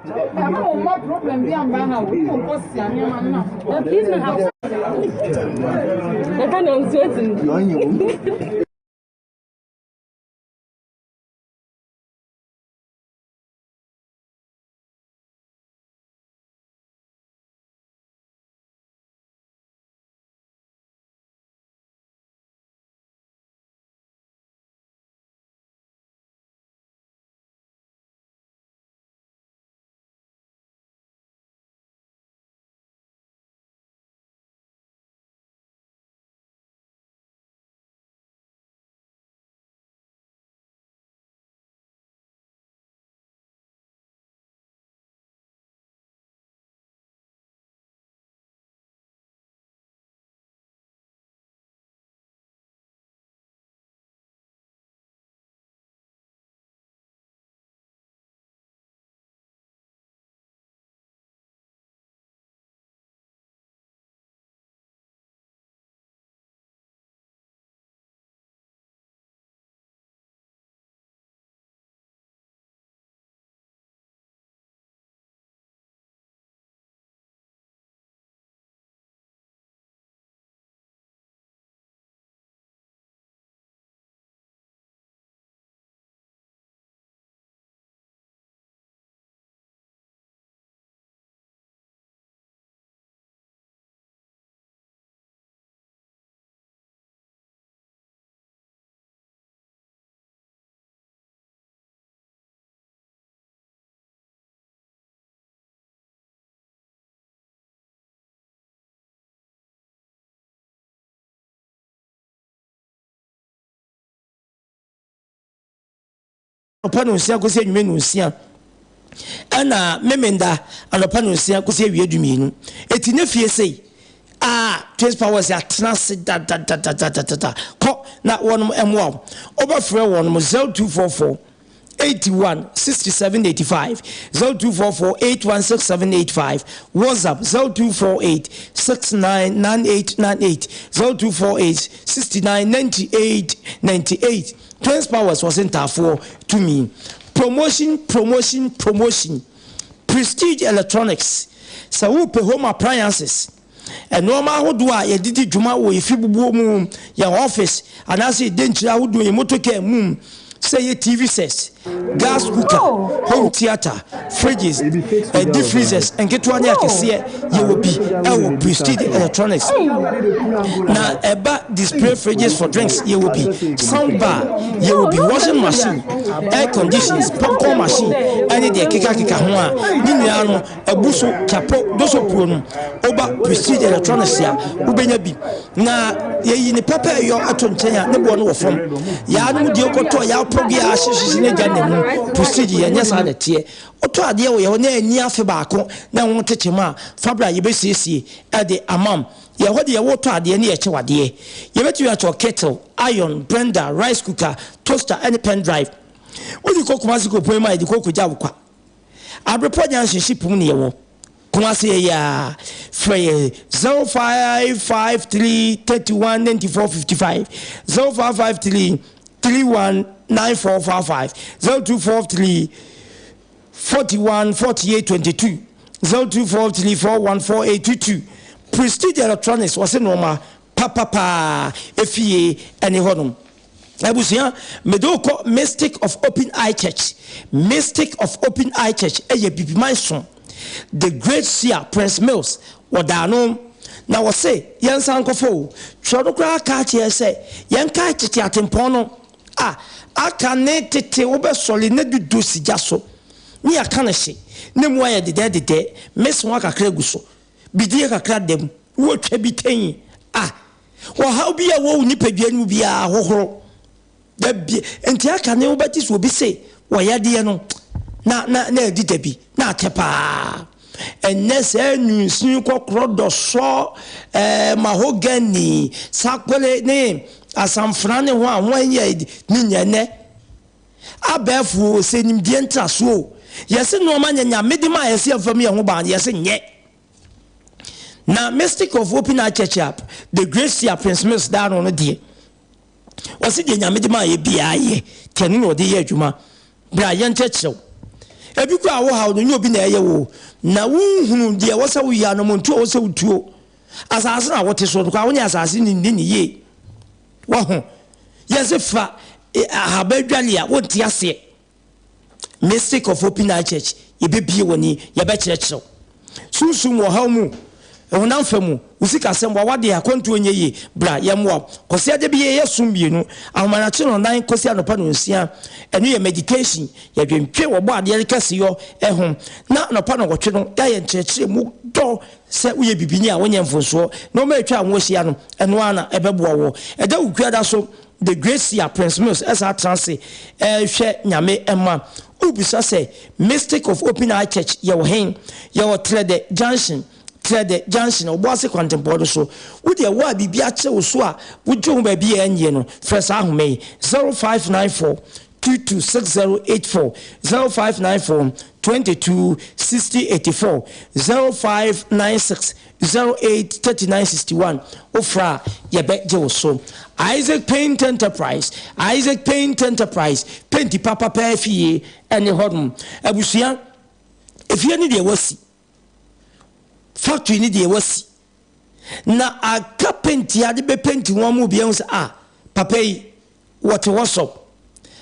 Ɛma wo mma problem bi amba ha o, wo nkɔ sia nneɛma no na. Please no have. I can't sweating. Anɔpa nonsia kɔsi anwummerɛ nonsia, ɛna Memenda anɔpa nonsia kɔsi awia dumienu. Eti ne fie sei a Twins Powers atena ase dadadadadadada kɔ na wɔnom mmoa wo. Wobɛfrɛ wɔnom 0244 81 67 85, 0244 81 67 85, WhatsApp 0248 69 98 98, 0248 69 98 98. Twins Powers wɔse ntaafoɔ tumi. Promotion promotion promotion Prestige Electronics Sɛ wopɛ home appliances, nnoɔma ahodoɔ a yɛde di dwuma wɔ yɛn fibubuo mu, yɛn office anaasɛ yɛn dankyire ahodoɔ, yɛn motor car mu, sɛ ɛyɛ TV sets, gas cooker, home theatre, fridges, deep freezers nketewa ne akɛseɛ, yɛwɔ bi ɛwɔ Prestige Electronics. Na ɛba display fridges for drinks, yɛwɔ bi, sound bar, yɛwɔ bi, washing machine, air conditions, popcorn machine, ɛne deɛ kekakeka ho a, ne nyinaa no abu so kyapo dosopuo no, woba Prestige Electronics a, wobɛnya bi. Na yɛyi ne pɛpɛ ɛyɔ ato nkyɛn a, ne boɔ no wɔ fam. Yaa no mu deɛ wokɔtɔ yaa pɔge a ahyehyehye ne gya na mu. Prestige yɛnyɛ saa na ɛteɛ. Wotɔ adeɛ wɔ yɛ hɔ na ɛnni afe baako na ɛho tekyem a, fa bra yɛbɛsiesie de ama wo. Yɛ hɔ deɛ wotɔ adeɛ ne yɛkyɛ wo adeɛ. Yɛbɛtumi akyɛ wo kettle, iron, blender, rice cooker, toaster ne pen drive. Wode kɔ Kumasi kuropɔn mu a yɛde kɔ kɔgya wo kwa. Abrepɔ Junction ship mu ne yɛwɔ. Kumasi yɛ aa. Frɛ yɛ 0553 31 94 55, 0553 31 94 55, 0243 41 48 22, 0243 41 48 22. Prestige Electronics wɔse nnoɔma papapaa efie ɛne hɔnom. Abusua, mede wo kɔ Mystic of Open Eye Church. Mystic of Open Eye Church yɛ Bibiman som. The Great Seer Prince Mills wɔda ano na wɔse yɛnsan nkɔfa o. Twerɛ no koraa kaa kyerɛ sɛ yɛnkae tete atempɔn no a aka ne tete wobɛsɔre na dudu si gya so ne yɛaka no hye na mu ayɛ dedɛɛdedɛɛ mesoa kakra gu so bidie kakra da mu wotwa bi tɛn a Ɔhaw bi a ɛwɔ wo nipadua no mu biara hohoro. Da bi nti aka ne wobɛte sɛ obi se wɔyadeɛ no na na na adi da bi na akyɛ paa. Ɛnnɛ saa nnunsini kɔkorɔ dɔsɔ ɛɛ mahogany sakwele ne asamfena ne ho a ho anyɛ ne nyɛ nnɛ abɛɛfo sɛ nimdeɛ ntrasoɔ o. Yɛse nnoɔma nyɛ Nyame de ma a yɛse yɛmfa mu yɛn ho ban no yɛse nyɛ. Na Mystic of Open Eye Church a The Great Seer Prince Mills daa no no deɛ, ɔse deɛ Nyame de maa yɛ biara yɛ, nti ɛno na ɔde yɛ adwuma. Bra yɛnkyerɛkyerɛ wo. Ebi koraa wo haw no nyɛ obi na ɛyɛ wo na wonhunu deɛ ɛwɔ sɛ woyɛ anamontuo a ɛwɔ sɛ wotuo. Asase no a wote soɔ no koraa wo ne asase no nni no yie. Wahu? Yɛse fa ahaba dwale a wonte aseɛ. Mystic of Open Eye Church, yɛbɛbie w'ani, yɛbɛkyerɛkyerɛ wo. Sunsum mu ɔhaw mu, honam fa mu, wo sikasɛm, w'awadeɛ, akwantuo nyɛ yie, bra yɛmmoa wo. Kwasiada bi yɛyɛ som mmienu, ahomanakye nnɔnnan kɔsi anɔpa nnɔnsia, ɛno yɛ meditation, yɛdwendwen wɔ bɔadeɛ no kɛseyɔ ho, na anɔpa nnɔnwɔtwe no yɛayɛ nkyerɛkyerɛ mu dɔ sɛ woyɛ bibini a wonyɛ mfonsoɔ, nnoɔma a atwa wo ho ahyia no, ɛno ara na ɛbɛboa woɔ. Ɛda Wukuada so, The Great Seer Prince Mills san tra ase hwɛ Nyame mma. Wobisa sɛ, Mystic of Open Eye Church yɛwɔ hen? Yɛwɔ Trɛdɛ Junction, Trɛdɛ Junction, Obuasi kwantempɔn no so. Wo deɛ wo a biribi akyere wo so a wogye wo ho baabi a ɛnyɛ no, frɛ saa ahoma yi, 0594 22 6084, 0594 22 60 84, 0596 08 39 61 Wofrɛ a yɛbɛgye wo so. Isaac Paint Enterprise Isaac Paint Enterprise Penti papa paa fie ɛne hɔnom. Abusua, efie no deɛ wasi. Factory no deɛ wasi. Na aka penti ade bɛpenti ho ama obi ahu sɛ ah papa yi Wɔte hɔ sɔ.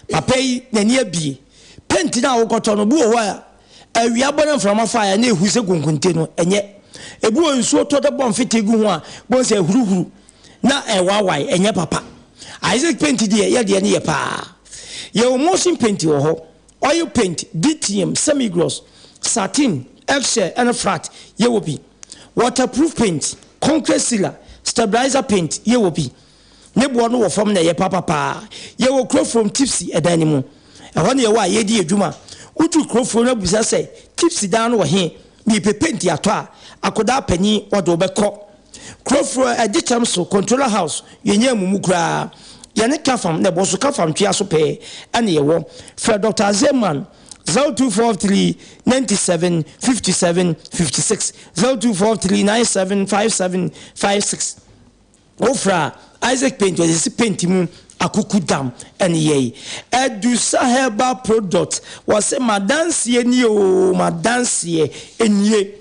Papa yi n'ani abue. Penti no a wokɔtɔ no, bi wɔ hɔ a, awia bɔ na mframa fa a, na ehu sɛ konkonte no, ɛnyɛ. Ebi wɔ nsuo tɔ de bɔ mfete gu ho a, bohu sɛ ɛhuruhuru na ɛwawae, ɛnyɛ papa. Isaac penti deɛ, yɛ deɛ no yɛ paa. Yɛwɔ motion penti wɔ hɔ, oil paint, DTM, semi-gloss, satin, eggshell ɛne flat, yɛwɔ bi. Waterproof paint, concrete sealer, stabilizer paint, yɛwɔ bi. Ne boɔ no wɔ fam na ɛyɛ papa paa. Yɛwɔ Kurofurom Tipsy ɛdan no mu. Ɛhɔ na yɛwɔ a yɛredi yɛn dwuma. Woduru Kurofurom na wobisa sɛ, Tipsy dan no wɔ he? Merepɛ penti atɔ a, akodaa panin ɔde wo bɛkɔ. Kurofurom Adikyɛm so, Controller House, yɛnyɛ amumu koraa. Yɛne Kafam na ɛbɔ so, Kafam twea so pɛɛ na yɛwɔ. Frɛ Dɔkta Azeman, 0243 97 57 56, 0243 97 57 56. Wofra Isaac paint wɔde si paint mu akuku dam ɛne yɛi. Adusa herbal product wɔse madanseɛ nie oo madanseɛ nie.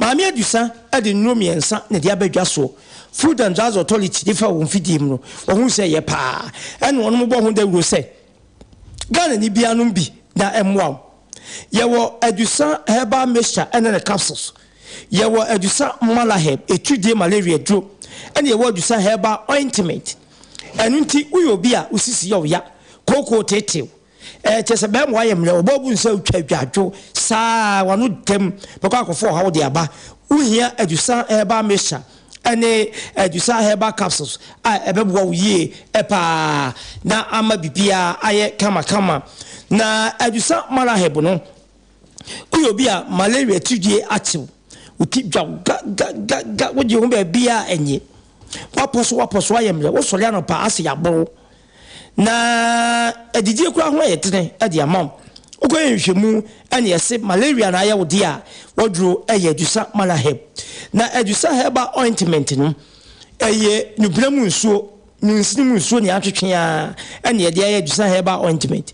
Maame Adusa de nnuro mmiɛnsa na ɛde aba dwa soɔ. Food and Drugs Authority de fa wɔn mfidie mu no wɔhunu sɛ ɛyɛ paa ɛna wɔnom bɔ ho dawuro sɛ Ghanani biara nom bi na ɛmmoa wo. Yɛwɔ Adusa herbal mixture ɛne ne capsules. Yɛwɔ Adusa Malaheb, atiridie malaria duro, ɛna yɛwɔ Adusa Herbal Ointment. Ɛno nti woyɛ obi a wo sisi yɛ wo ya, kookoo teetew, ɛɛ kyerɛ sɛ bɛrima wayɛ mmerɛ, ɔbɔ abu nsa otwa adwadwo saa wano dɛm bɛkɔ akɔfa ɔhaw de aba. Wohia Adusa Herbal Mixture ɛne Adusa Herbal Capsules a ɛbɛboa wo yie paa na ama biribiara ayɛ kamakama. Na Adusa Malaheb no Woyɛ obi a malaria tiridie akye wo, wo ti dwa wo ga ga ga ga, wogye ho baabiara a ɛnye. Woapɔ so woapɔ so ayɛ mmerɛ, wosɔre anɔpa ase yɛaboro wo. Na adidie koraa ho ayɛ dene de ama wo. Wokɔyɛ nhwehwɛmu ɛne ɛse malaria na ayɛ wo deɛ a, waduro ɛyɛ Adusa Malaheb. Na Adusa herbal ointment no, ɛyɛ nubena mu nsuo, nunsini mu nsuo ne atwetwe ara ɛne yɛde ayɛ Adusa herbal ointment.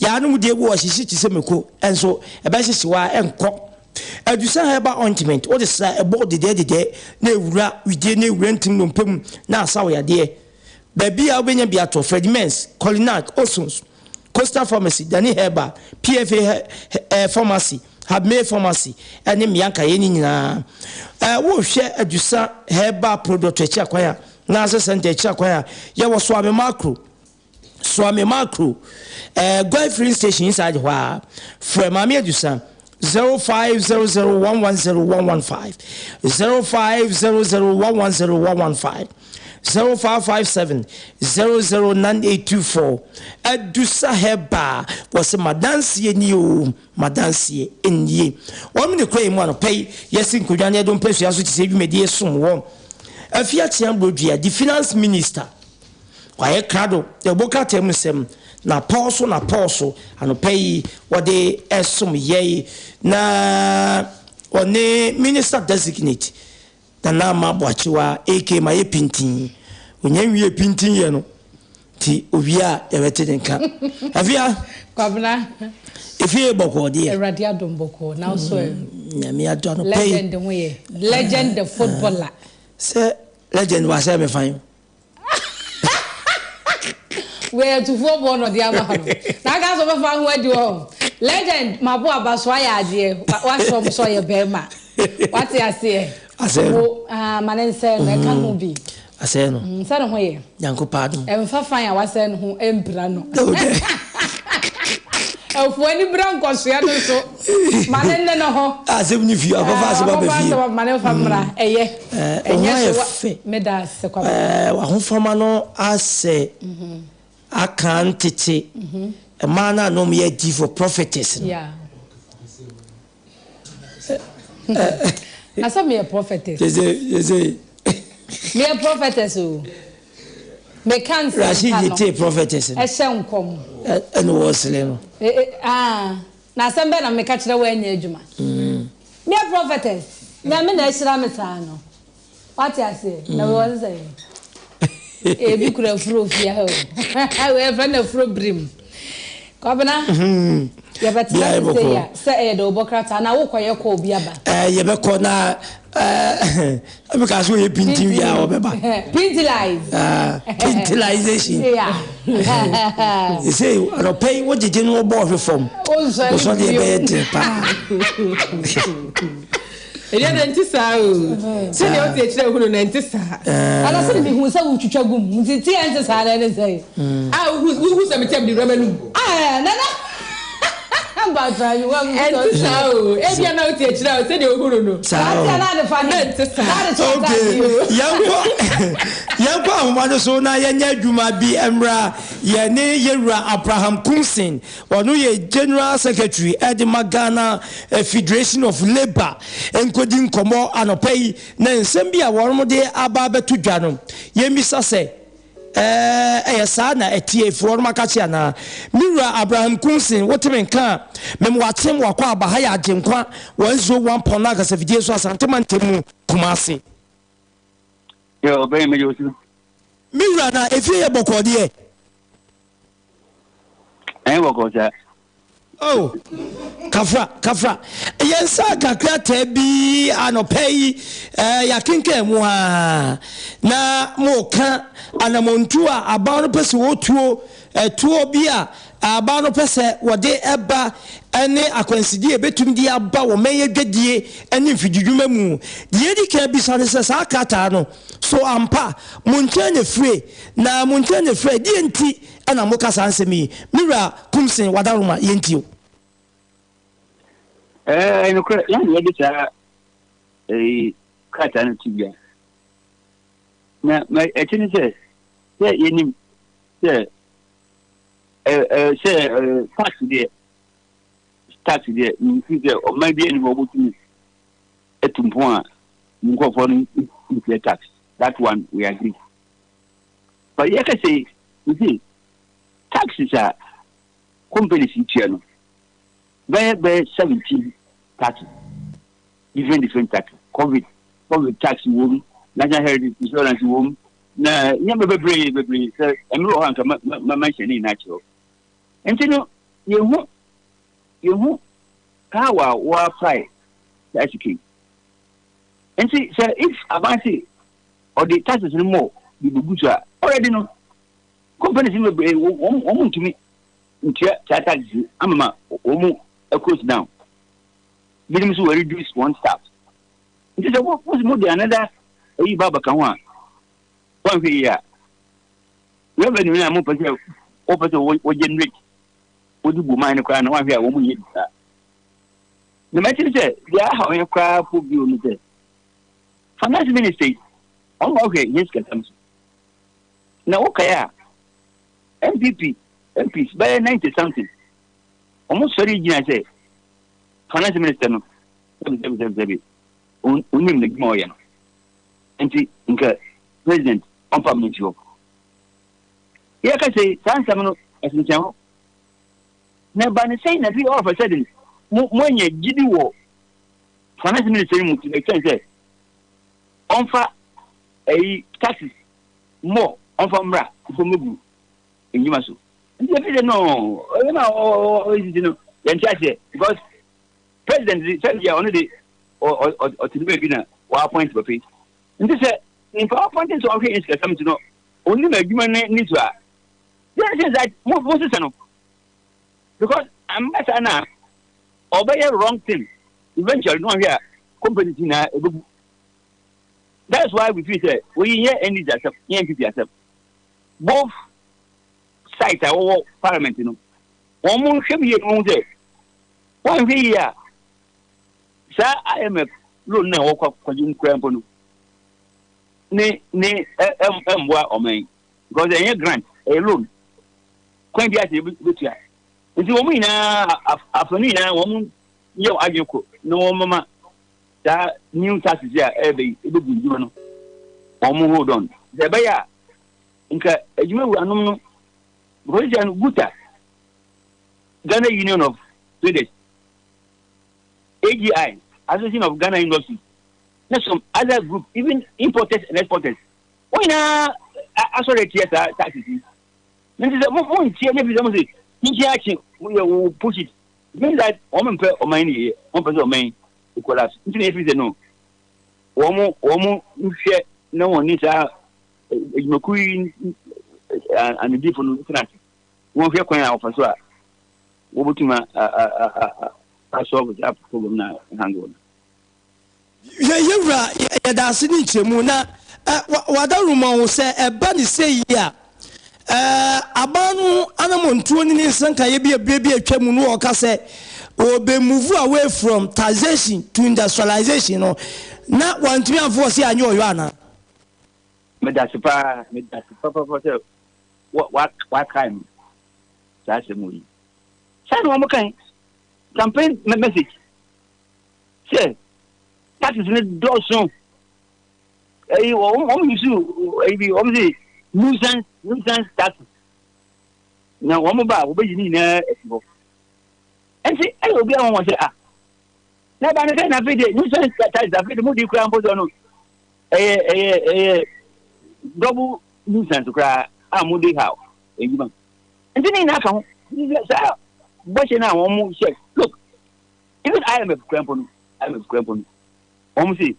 Yaanom deɛ bi wɔ hyehye te sɛ mako nso ɛbɛhyehye wo ara ɛnkɔ. Adusa herbal ointment wode sra ɛbɔ dedɛɛdedɛɛ na ɛwura widie na ɛwura ntini nnompe mu na asa wo yadeɛ. Baabi a wobɛnya bi atɔ, Fredimens, Colinark, Osons, Coastal Pharmacy, Dani Herbal, PFA Pharmacy, Habmay Pharmacy ɛne mmea nkaeɛ no nyinaa. Wohwɛ Adusa herbal product akyi akwan a, Nase Center akyi akwan a, yɛwɔ Soame Makro. Soa me macro eh, Guai filling station inside hɔ a, frɛ Maame Adusa 0500110115, 0500110115, 0557 009824. Adusa Herbal, wɔse madanseɛ nie o, madanseɛ nie. Wɔn ne kura yi mu anɔpa yi, yɛsi nkonnwa ne ɛdom mpasua so te sɛ dwumadie som wɔn. Afia Kyea Brodua, the finance minister. Wayɛ krado, yɛbɔ krataa mu nsɛm, na pɔw so na pɔw so, anɔpa yi wɔde ɛsom yɛn, na ɔne Minister Designate Nana Ama Boakyewa aka Mayɛ Pintin. Onya nwie pintin yɛ no. Nti owie a yɛbɛte ne nka. Afia. Kwabena. Efie bɔkɔɔ deɛ. Awurade adom bɔkɔɔ na nso ɛ. Nyame adom anɔpa yi. Legend ho yɛ. Legend the footballer. Sɛ legend wa sɛ me fan. Wei atufoɔ boɔ na ɔde ama no. Na aka sɛ ɔbɛfa ho adi hɔ. Legend mabo aba so ayɛ adeɛ. Wahyɛ ɔmo sɛ ɔyɛ bɛrima. Wate aseɛ. Asɛe no. Wo ah ma ne nsɛe no ɛka ho bi. Asɛe no. Sɛ ne ho yɛ. Nyankopɔn adom. Ɛmfa fan a wasɛe no ho mpira no. Ɛfo ani bra nkɔsoɛ no so. Ma ne nne ne ho. Asɛm ni fie akɔfa asɛm aba fie. Akɔfa asɛm ma ne nfa mmra ɛyɛ. Ɛnyɛ ayɛ fɛ. Meda ase Kwabena. W'ahofama no asɛ aka ntete mmaa no a na wɔyɛ adiifo prophetess no. Yeah. Na sɛ meyɛ prophetess. Sese. Meyɛ prophetess o. Meka nsɛmpa no. Rashid tee prophetess no. Ɛhyɛ nkɔm. Ɛna wɔsere no. Ah, na asɛm bɛn na meka kyerɛ wo ɛnyɛ adwuma. Meyɛ prophetess. Nyame na ahyira me saa no. Wate aseɛ? Na wei ɔse sɛn? Ebi kura afuro fie ha o. Wei yɛfrɛ no afuro birim. Kwabena, yɛbɛtena ase sɛ yi a, sɛ ɛyɛ dɛ wobɔ krataa anaa wokɔyɛ kɔ obi aba? Ɛɛ yɛbɛkɔ na ɛɛ meka sɛ ɔyɛ pintin wie a ɔbɛba. Pintilize. Pintilization. Yeah. Ɛsɛ anɔpɛ yi wogyegye no wobɔ ɔhwe fam. Wosɔ deɛ ɛbɛyɛ den paa. Ɛdeɛ na ɛnte saa o. Sɛdeɛ wote akyire ahunu no ɛnte saa. Ana sɛ mehu sɛ wotwitwa gu mu nti ti ɛnte saa na ɛne sɛ. A wohu sɛ mekyɛm de wura m'anum. Nana batra yi wa Ɛnte saa o. Ebia na wote akyire a sɛdeɛ wohunu no. Saa o. Na ade fa Na ɛnte saa. Okay, yɛnkɔ yɛnkɔ ahoma no so na yɛnyɛ adwuma bi mmra yɛne yɛwura Abraham Kumsin. Ɔno yɛ General Secretary de ma Ghana Federation of Labour nkɔdi nkɔmmɔ anɔpa yi na nsɛm bi a wɔn de aba abɛto dwa no yɛmmisa sɛ ɛyɛ saa na ɛteɛ ɛfiri wɔn akakye anaa. Me wura Abraham Kunsin wote me nka a mem wakyem wakɔ aba ha yɛ Agyenkwa 101.9 kasafidie so Asante mantam mu Kumasi. Yɛ ɔbɛn me yɛ osu. Me wura na efie yɛ bɔkɔɔ deɛ. Ɛnyɛ bɔkɔɔ saa. Oh, kafra, kafra. Yɛn nsa kakra taa bi anɔpa yi, eh, yɛakenkan mu a, na moka anamontu a aban no pɛ sɛ wɔtuo, ɛtoɔ bi a aban no pɛ sɛ wɔde ɛba ne akwansideɛ a ɛbɛtumi de aba wɔ mɛn adwadie ne mfididwuma mu. Deɛ ɛdi kan bisa ne sɛ saa krataa no, so ampa mo nkyɛn na ɛfire, na mo nkyɛn na ɛfire a, ɛdeɛn nti na moka saa nsɛm yi? Me wura Kumsin Wadaroma, yɛntie wo. Ɛɛ, nokorɛ, yɛn na yɛde saa ɛyi krataa no to dwa. Na ma ɛte ne sɛ, sɛ yɛnim sɛ ɛ ɛ sɛ ɛ tax deɛ, tax deɛ, mfiri sɛ ɔman bi anim ɔbɛtumi atu mpɔn a ne nkurɔfoɔ no ntua tax. That one we agree. But yɛka sɛ, you see, taxes a companies yi tua no, bɛyɛ bɛyɛ 17 taxes, different different taxes. COVID, COVID tax wɔ mu, national health insurance wɔ mu, na nneɛma bebree bebree sɛ ɛmmerɛ wɔ hɔ anka ma ma ma mention ne nyinaa kyerɛ wo. Nti no, yɛhu yɛhu how a wɔapply saa sika yi. Nti sɛ if aban se ɔde taxes no more de bɛgu so a, already no companies no bebree wɔn wɔn ntumi ntua saa taxes yi ama ma wɔn close down. Binom nso wɔ reduce wɔn staff. Nti sɛ mo mo de another eyi ba abɛka ho a, wɔnhwɛ yie a, revenue no a mopɛ sɛ wɔpɛ sɛ wɔ generate wɔde bu man no koraa no wɔanhwɛ a wɔn nyɛ bi saa. Na mɛkyerɛ sɛ deɛ aha wɔn koraa po bio no sɛ finance minister yi wɔn ma ɔhwɛ yɛn sikasɛm so. Na wokae a NPP MPs bɛyɛ 90 something wɔn sɔre gyina sɛ finance minister no sɛbi sɛbi sɛbi sɛbi onim n'adwuma ɔyɛ no nti nka president ɔmfa mo nti hɔ. Yɛka sɛ saa nsɛm no ɛsensɛn hɔ. Na ɛba ne sɛn na fi all of a sudden mo moanya gyidi wɔ finance minister mu to the extent sɛ ɔmfa ɛyi taxes more ɔmfa mmra mfa mmɛgu. ndwuma so. Nti efi sɛ no ɔyɛ ma ɔsisi no yɛnte aseɛ because president de sɛ bia ɔno de ɔte ne baabi na wɔappoint papa yi. Nti sɛ nipa appoint sɛ ɔhwɛ yɛn sikasɛm nti no onim adwuma no ne so a then since that mo mo sesa no because amba saa na ɔbɛyɛ wrong thing eventually no ɔhwɛ a company ti na ebegu. That's why we feel sɛ oyi nyɛ NDC asɛm nyɛ NPP asɛm. Both sides a wɔwɔ parliament no wɔn mo nhwɛ mu yie na wɔn sɛ wɔnhwɛ yie a saa IMF loan na wɔkɔ kɔgye nkura mpo no ne ne ɛmboa ɔman yi because ɛnyɛ grant, ɛyɛ loan, kwan bi ase ebetua. Nti wɔn nyinaa afanu nyinaa wɔn yɛ wɔn adwene kɔ na wɔn mama saa new taxes a ɛbɛ yi ebegu ndwuma no wɔn hold on sɛ ɛbɛyɛ a nka adwuma wuranom no because sɛ no GUTA, Ghana Union of Traders, AGI, Association of Ghana Industries, na some other group, even importers and exporters, wɔn nyinaa asɔre atia saa taxes yi. Nti sɛ mo mo ntie ne fi sɛ mo se kyinkyin akye mo yɛ wo push it, it means that wɔn mpɛ ɔman no yie, wɔn mpɛ sɛ ɔman yi collapse. Nti na efi sɛ no wɔn wɔn nhwɛ na wɔn ne saa adwumakuo yi anodifo no tena ase, wɔn hwɛ kwan a wɔfa so a wɔbɛtumi asɔlve saa problem na handle no. Yɛ yɛwura, yɛda ase ne nkyerɛmu na wada roma wo sɛ ɛba ne sɛ yi a aban no anammɔntuo ne ne nsankaeɛ bi a berɛ bi atwa mu no wɔka sɛ wɔbɛ move away from taxation to industrialization no na wantumi amfo wɔ se anyɛ ɔyɔ anaa? Medase paa, medase papapa sɛ wakae me saa asɛm yi. Saa na wɔn kan campaign message sɛ taxes no dɔɔso. Ɛyi wɔn wɔn yusu ɛyi bi wɔn sɛ nuisance taxes na wɔn ba a wɔbɛyi ne nyinaa afi hɔ. Nti ɛyɛ obi a wɔn wɔ sɛ ah na ɛba no sɛ na afei de nuisance taxes afei de mo di kura mpo sɛ no ɛyɛ ɛyɛ ɛyɛ double nuisance koraa a mo de ha adwuma. Nti ne nyinaa ka ho saa bɔhyɛ no a wɔn hyɛ. Look, even IMF kura mpo no, IMF kura mpo no, wɔn se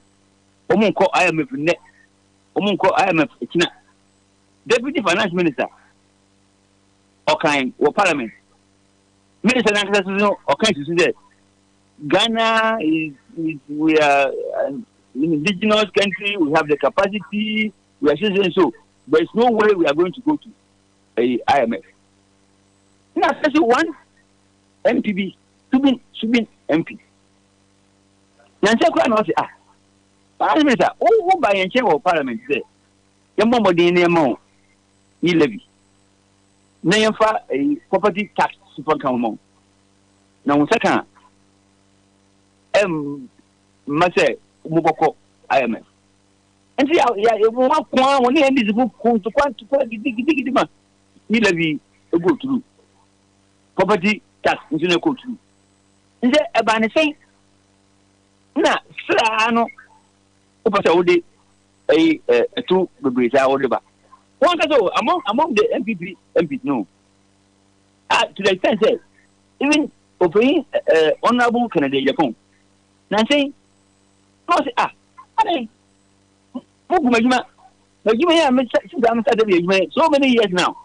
wɔn nkɔ IMF nnɛ, wɔn nkɔ IMF kyina. Deputy Finance Minister ɔkan wɔ parliament, minister nankasa soso no ɔkan susu sɛ Ghana is we are an indigenous country, we have the capacity, we are so so so there is no way we are going to go to a IMF. Na afei so one MP bi, Subin Subin MP. Nansa koraa na ɔse ah, finance minister, wo wo ba yɛn nkyɛn wɔ parliament sɛ yɛmmɔ mmɔden na yɛma wo e levy na yɛmfa eh, property tax so nka ho ma wo. Na wo nsa ka a ɛmma sɛ mobɔkɔ IMF. Nti ya ya wɔn ako a wɔne NDC fo ko ntokwa ntokwa gidigidigidi ma e levy egu oturu. Property tax nso na ɛkɔ oturu. Nti ɛbaa ne sɛn na sraa no wopɛ sɛ wode ɛyi ɛto bebree saa wode ba. Wɔn ankasa o, among the NPP MPs no, ah, to the extent sɛ even ɔpanyin ɛɛ Honourable Kennedy Agyapong nansen na ɔsɛ ah adan mo gu m'adwuma m'adwuma yi a me since I'm started adwuma yi so many years now,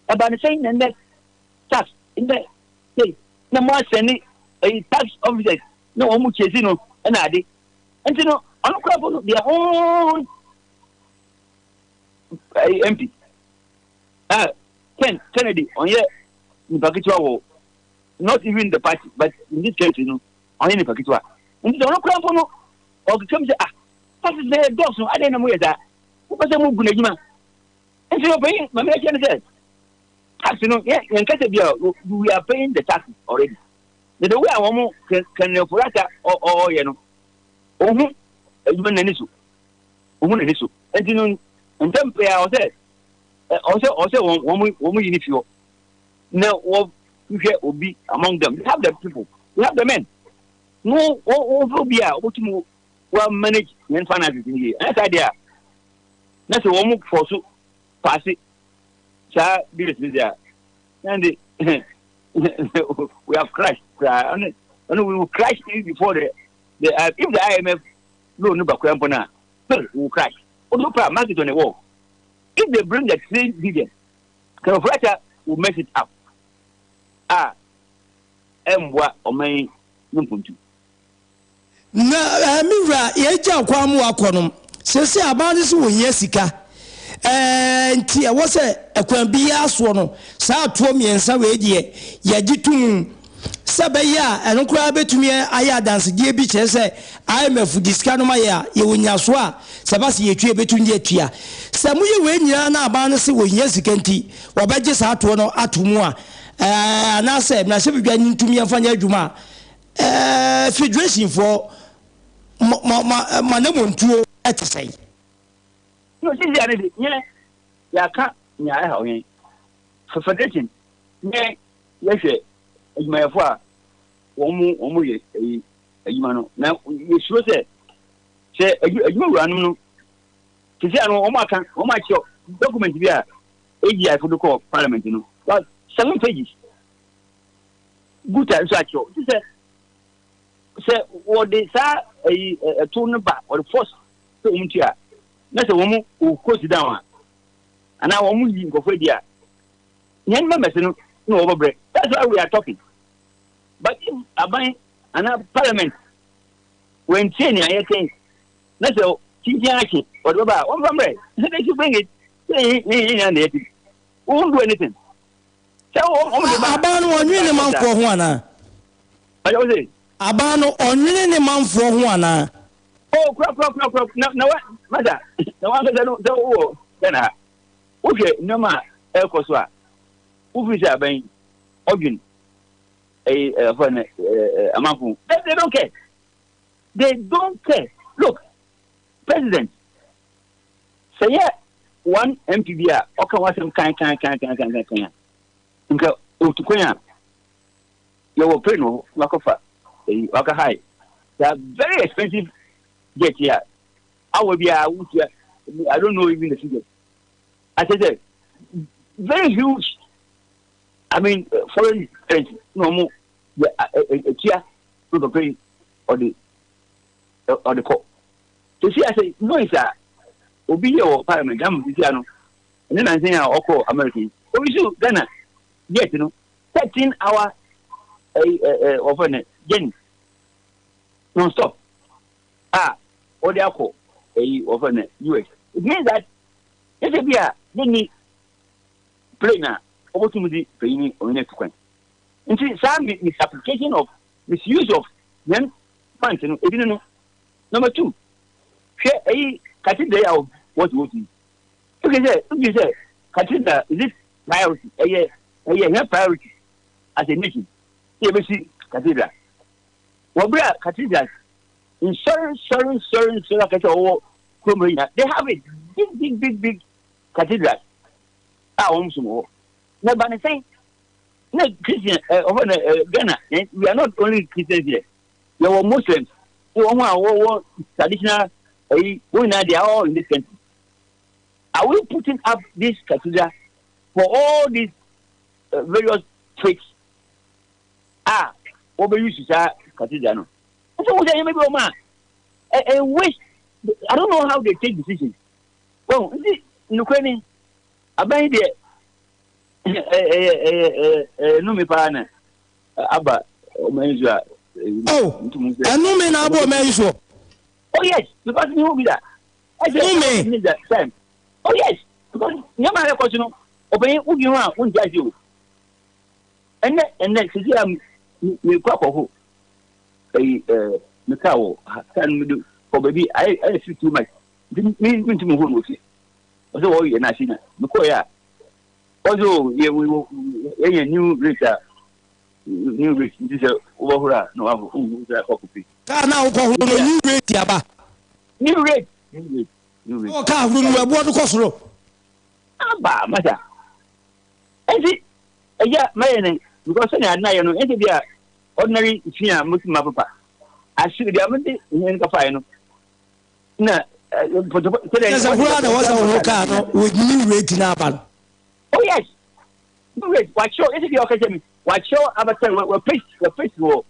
ɛba ne sɛn na nnɛ tax nnɛ sei na mo asɛne ɛyi tax officers na wɔn mo kyesi no ɛna ade. Nti no ɔno koraa po no their own ɛyi MP ah Ken Kennedy ɔnyɛ nipa ketewa wɔ not even the party but in this country no ɔnyɛ nipa ketewa. Nti sɛ ɔno koraa mpo no ɔkeka mu sɛ ah taxes na yɛ dɔɔso adeɛ na mo yɛ saa wopɛ sɛ mo gu n'adwuma. Nti ɔpanyin maame akyɛ no sɛ tax no yɛ yɛn kasa bi a we are paying the taxes already. Na the way a wɔn kɛnɛforata ɔɔyɛ no ohun adwuma n'ani so ohun n'ani so. Nti no ntɛm pɛɛ a ɔsɛ ɔsɛ ɔsɛ wɔn wɔn wɔn yi ne fi hɔ na wɔhwehwɛ obi among them. They have the people, they have the men no wɔn wɔn fɛ obi a wɔbɛtum wɔn manage yɛn finances ni yie. Ɛnyɛ saa deɛ a na sɛ wɔn fɔ so paase. saa bills no deɛ a, na de we have crashed koraa. Ɔno ɔno we will crash even before the if the IMF loan no ba koraa mpo no a, still we will crash. Wode paa market on the wall. If they bring the 3 billion, Kɛmɛfrata will mess it up a ɛmboa ɔman yi ne mpontu. Na me wura, yɛagya kwan ma wakɔ no, seesei aban no se wɔhia sika, nti ɛwɔ sɛ ɛkwan biara soɔ no, saa atoɔ mmiɛnsa wei deɛ yɛgye to mu, sɛ ɛbɛyɛ a ɛno koraa bɛtumi ayɛ adansedeɛ bi kyerɛ sɛ IMF de sika no ma yɛ a, yɛwɔ nyinasoɔ a sɛ ɛba sɛ yɛtua yɛbɛtumi de atua. Sɛ moyɛ wei nyinaa na aban no se wɔhia sika nti wɔbɛgye saa toɔ no ato mu a, anaasɛ mmarahyɛbadwa no ntumi mfa nyɛ adwuma a, federationfoɔ mo mo mo mo anammɔntuo te sɛn? No, sisi ade de, nyɛ yɛaka nea ɛhaw yɛn. Federation nyɛ yɛhwɛ adwumayɛfo a wɔn wɔn yɛ ɛyi adwuma no na yɛsuro sɛ sɛ adwuma wuranom no sisi ano wɔn aka wɔn akyerɛ document bi a AGI fo de kɔɔ parliament no about seven pages. Guta nso akyerɛw ti sɛ sɛ wɔde saa ɛyi ɛto no ba wɔde force sɛ wɔn tua na sɛ wɔn wɔ close down a anaa wɔn yi nkurɔfoɔ adi a yɛn members no na wɔbɛbrɛ. That's why we are talking, but if aban anaa parliament wɔntie nea yɛkɛn na sɛ kyinkyin akye wɔde bɛba a wɔmfa mmerɛ, they should bring it sɛ yɛn yɛn nyinaa na yɛte, we won't do anything sɛ wɔn de ba. Aban no ɔnwene ne manfoɔ ho anaa? Ɔyɛ wo se. Aban no ɔnwene ne manfoɔ ho anaa? Oh, kura kura kura kura na na wa masa na wankasa no sɛ wowɔ Ghana ha wohwɛ nneɛma a ɛrekɔ so a wofiri sɛ aban ɔdwen ɛyi ɛfɔ ne ɛɛ amanfo. They don't care, they don't care. Look, president, sɛ yɛ one MP bi a ɔka wasɛm kan kan kan kan kan kan kan a nka otu kwan a yɛwɔ plane wɔ hɔ wakɔfa ɛyi waka high. They are very expensive jet yi a awɔ bi a wotua, I don't know even the figures. I say sɛ very huge, I mean, foreign currency na wɔn yɛ etua na papa yi ɔde kɔ sisi ase. Noise a obi yɛ wɔ parliament ama sisi ano ɛne nansen a ɔkɔ America yi obi so Ghana jet no 13 hour ɛyi ɛ ɛ wɔfɛ no journey non stop a ɔde akɔ ɛyi wɔfɛ no US. It means that ɛsɛ bi a ne ni plane a ɔbɛtum di panyin ɔyɛn atu kwan nti saa misapplication of misuse of yɛn funds no ebi no no. Number two, hwɛ ɛyi cathedral yi a wɔsi wɔsi yi oke sɛ cathedral, is it priority? Ɛyɛ hɛn priority as a nation sɛ yɛbɛsi cathedral wɔ bere a cathedrals nsɔre nsɔre nsɔre nsɔre akɛse a wɔwɔ kurom ha nyinaa, they have it, big big big big cathedrals a wɔn som wɔ hɔ na ba ne sɛn na Christian ɛ ɔfɔ na ɛ Ghana, we are not only Christians here, yɛwɔ Muslims ne wɔn a wɔwɔ traditional ɛyi wɔn nyinaa, they are all in this country. Are we putting up this cathedral for all these various faiths a wɔbɛyi su saa cathedral no? Nso wɔn sɛ ɛyɛ bi wɔn a ɛ ɛ waste. I don't know how they take decisions. Wɔn nti nukuri ni aban yi deɛ ɛyɛ ɛyɛ ɛyɛ ɛyɛ numi paa na aba ɔman yi so a. Oh, ɛnumi na abɔ ɔman yi so. Oh yes, because mi hu bi da. Numi. Time. Oh yes, because nneɛma a ɛkɔ so no, ɔbɛn wudi ho a wunti ase o. Ɛnɛ sisi a mi kɔ akɔho ɛyi mi kaa wɔ ha kaa no mi de kɔ baabi ayɛ fi too much nti mi ntumi hu no wɔ fie. Ɔsɛ wɔyɛ n'ase na mi kɔ yɛ a ɔsɛ o yɛ wɔ yɛ new rate a new rate nti sɛ wobɛhoro a na wahoro wohu sɛ akɔ kofi. Kaa na wokɔhoro no, new rate aba. New rate, new rate, new rate. Wɔ kaa horo no ɛboɔ no kɔ soro. Aba masa nti ɛyɛ mɛyɛ ne because sɛnea ade no ayɛ no ɛnti bi a ordinary fi a motumi ma papa ahyew deɛ mede hɛn kɔfaeɛ no na pɔtɔpɔ sɛdeɛ. Sɛ horo a na wɔsɛ horo kaa no with new rate na aba no. Oh yes. No wait, wakyerɛw yɛsɛ deɛ ɔka kyerɛ me wakyerɛw abata wɔ paste wɔ paste wɔ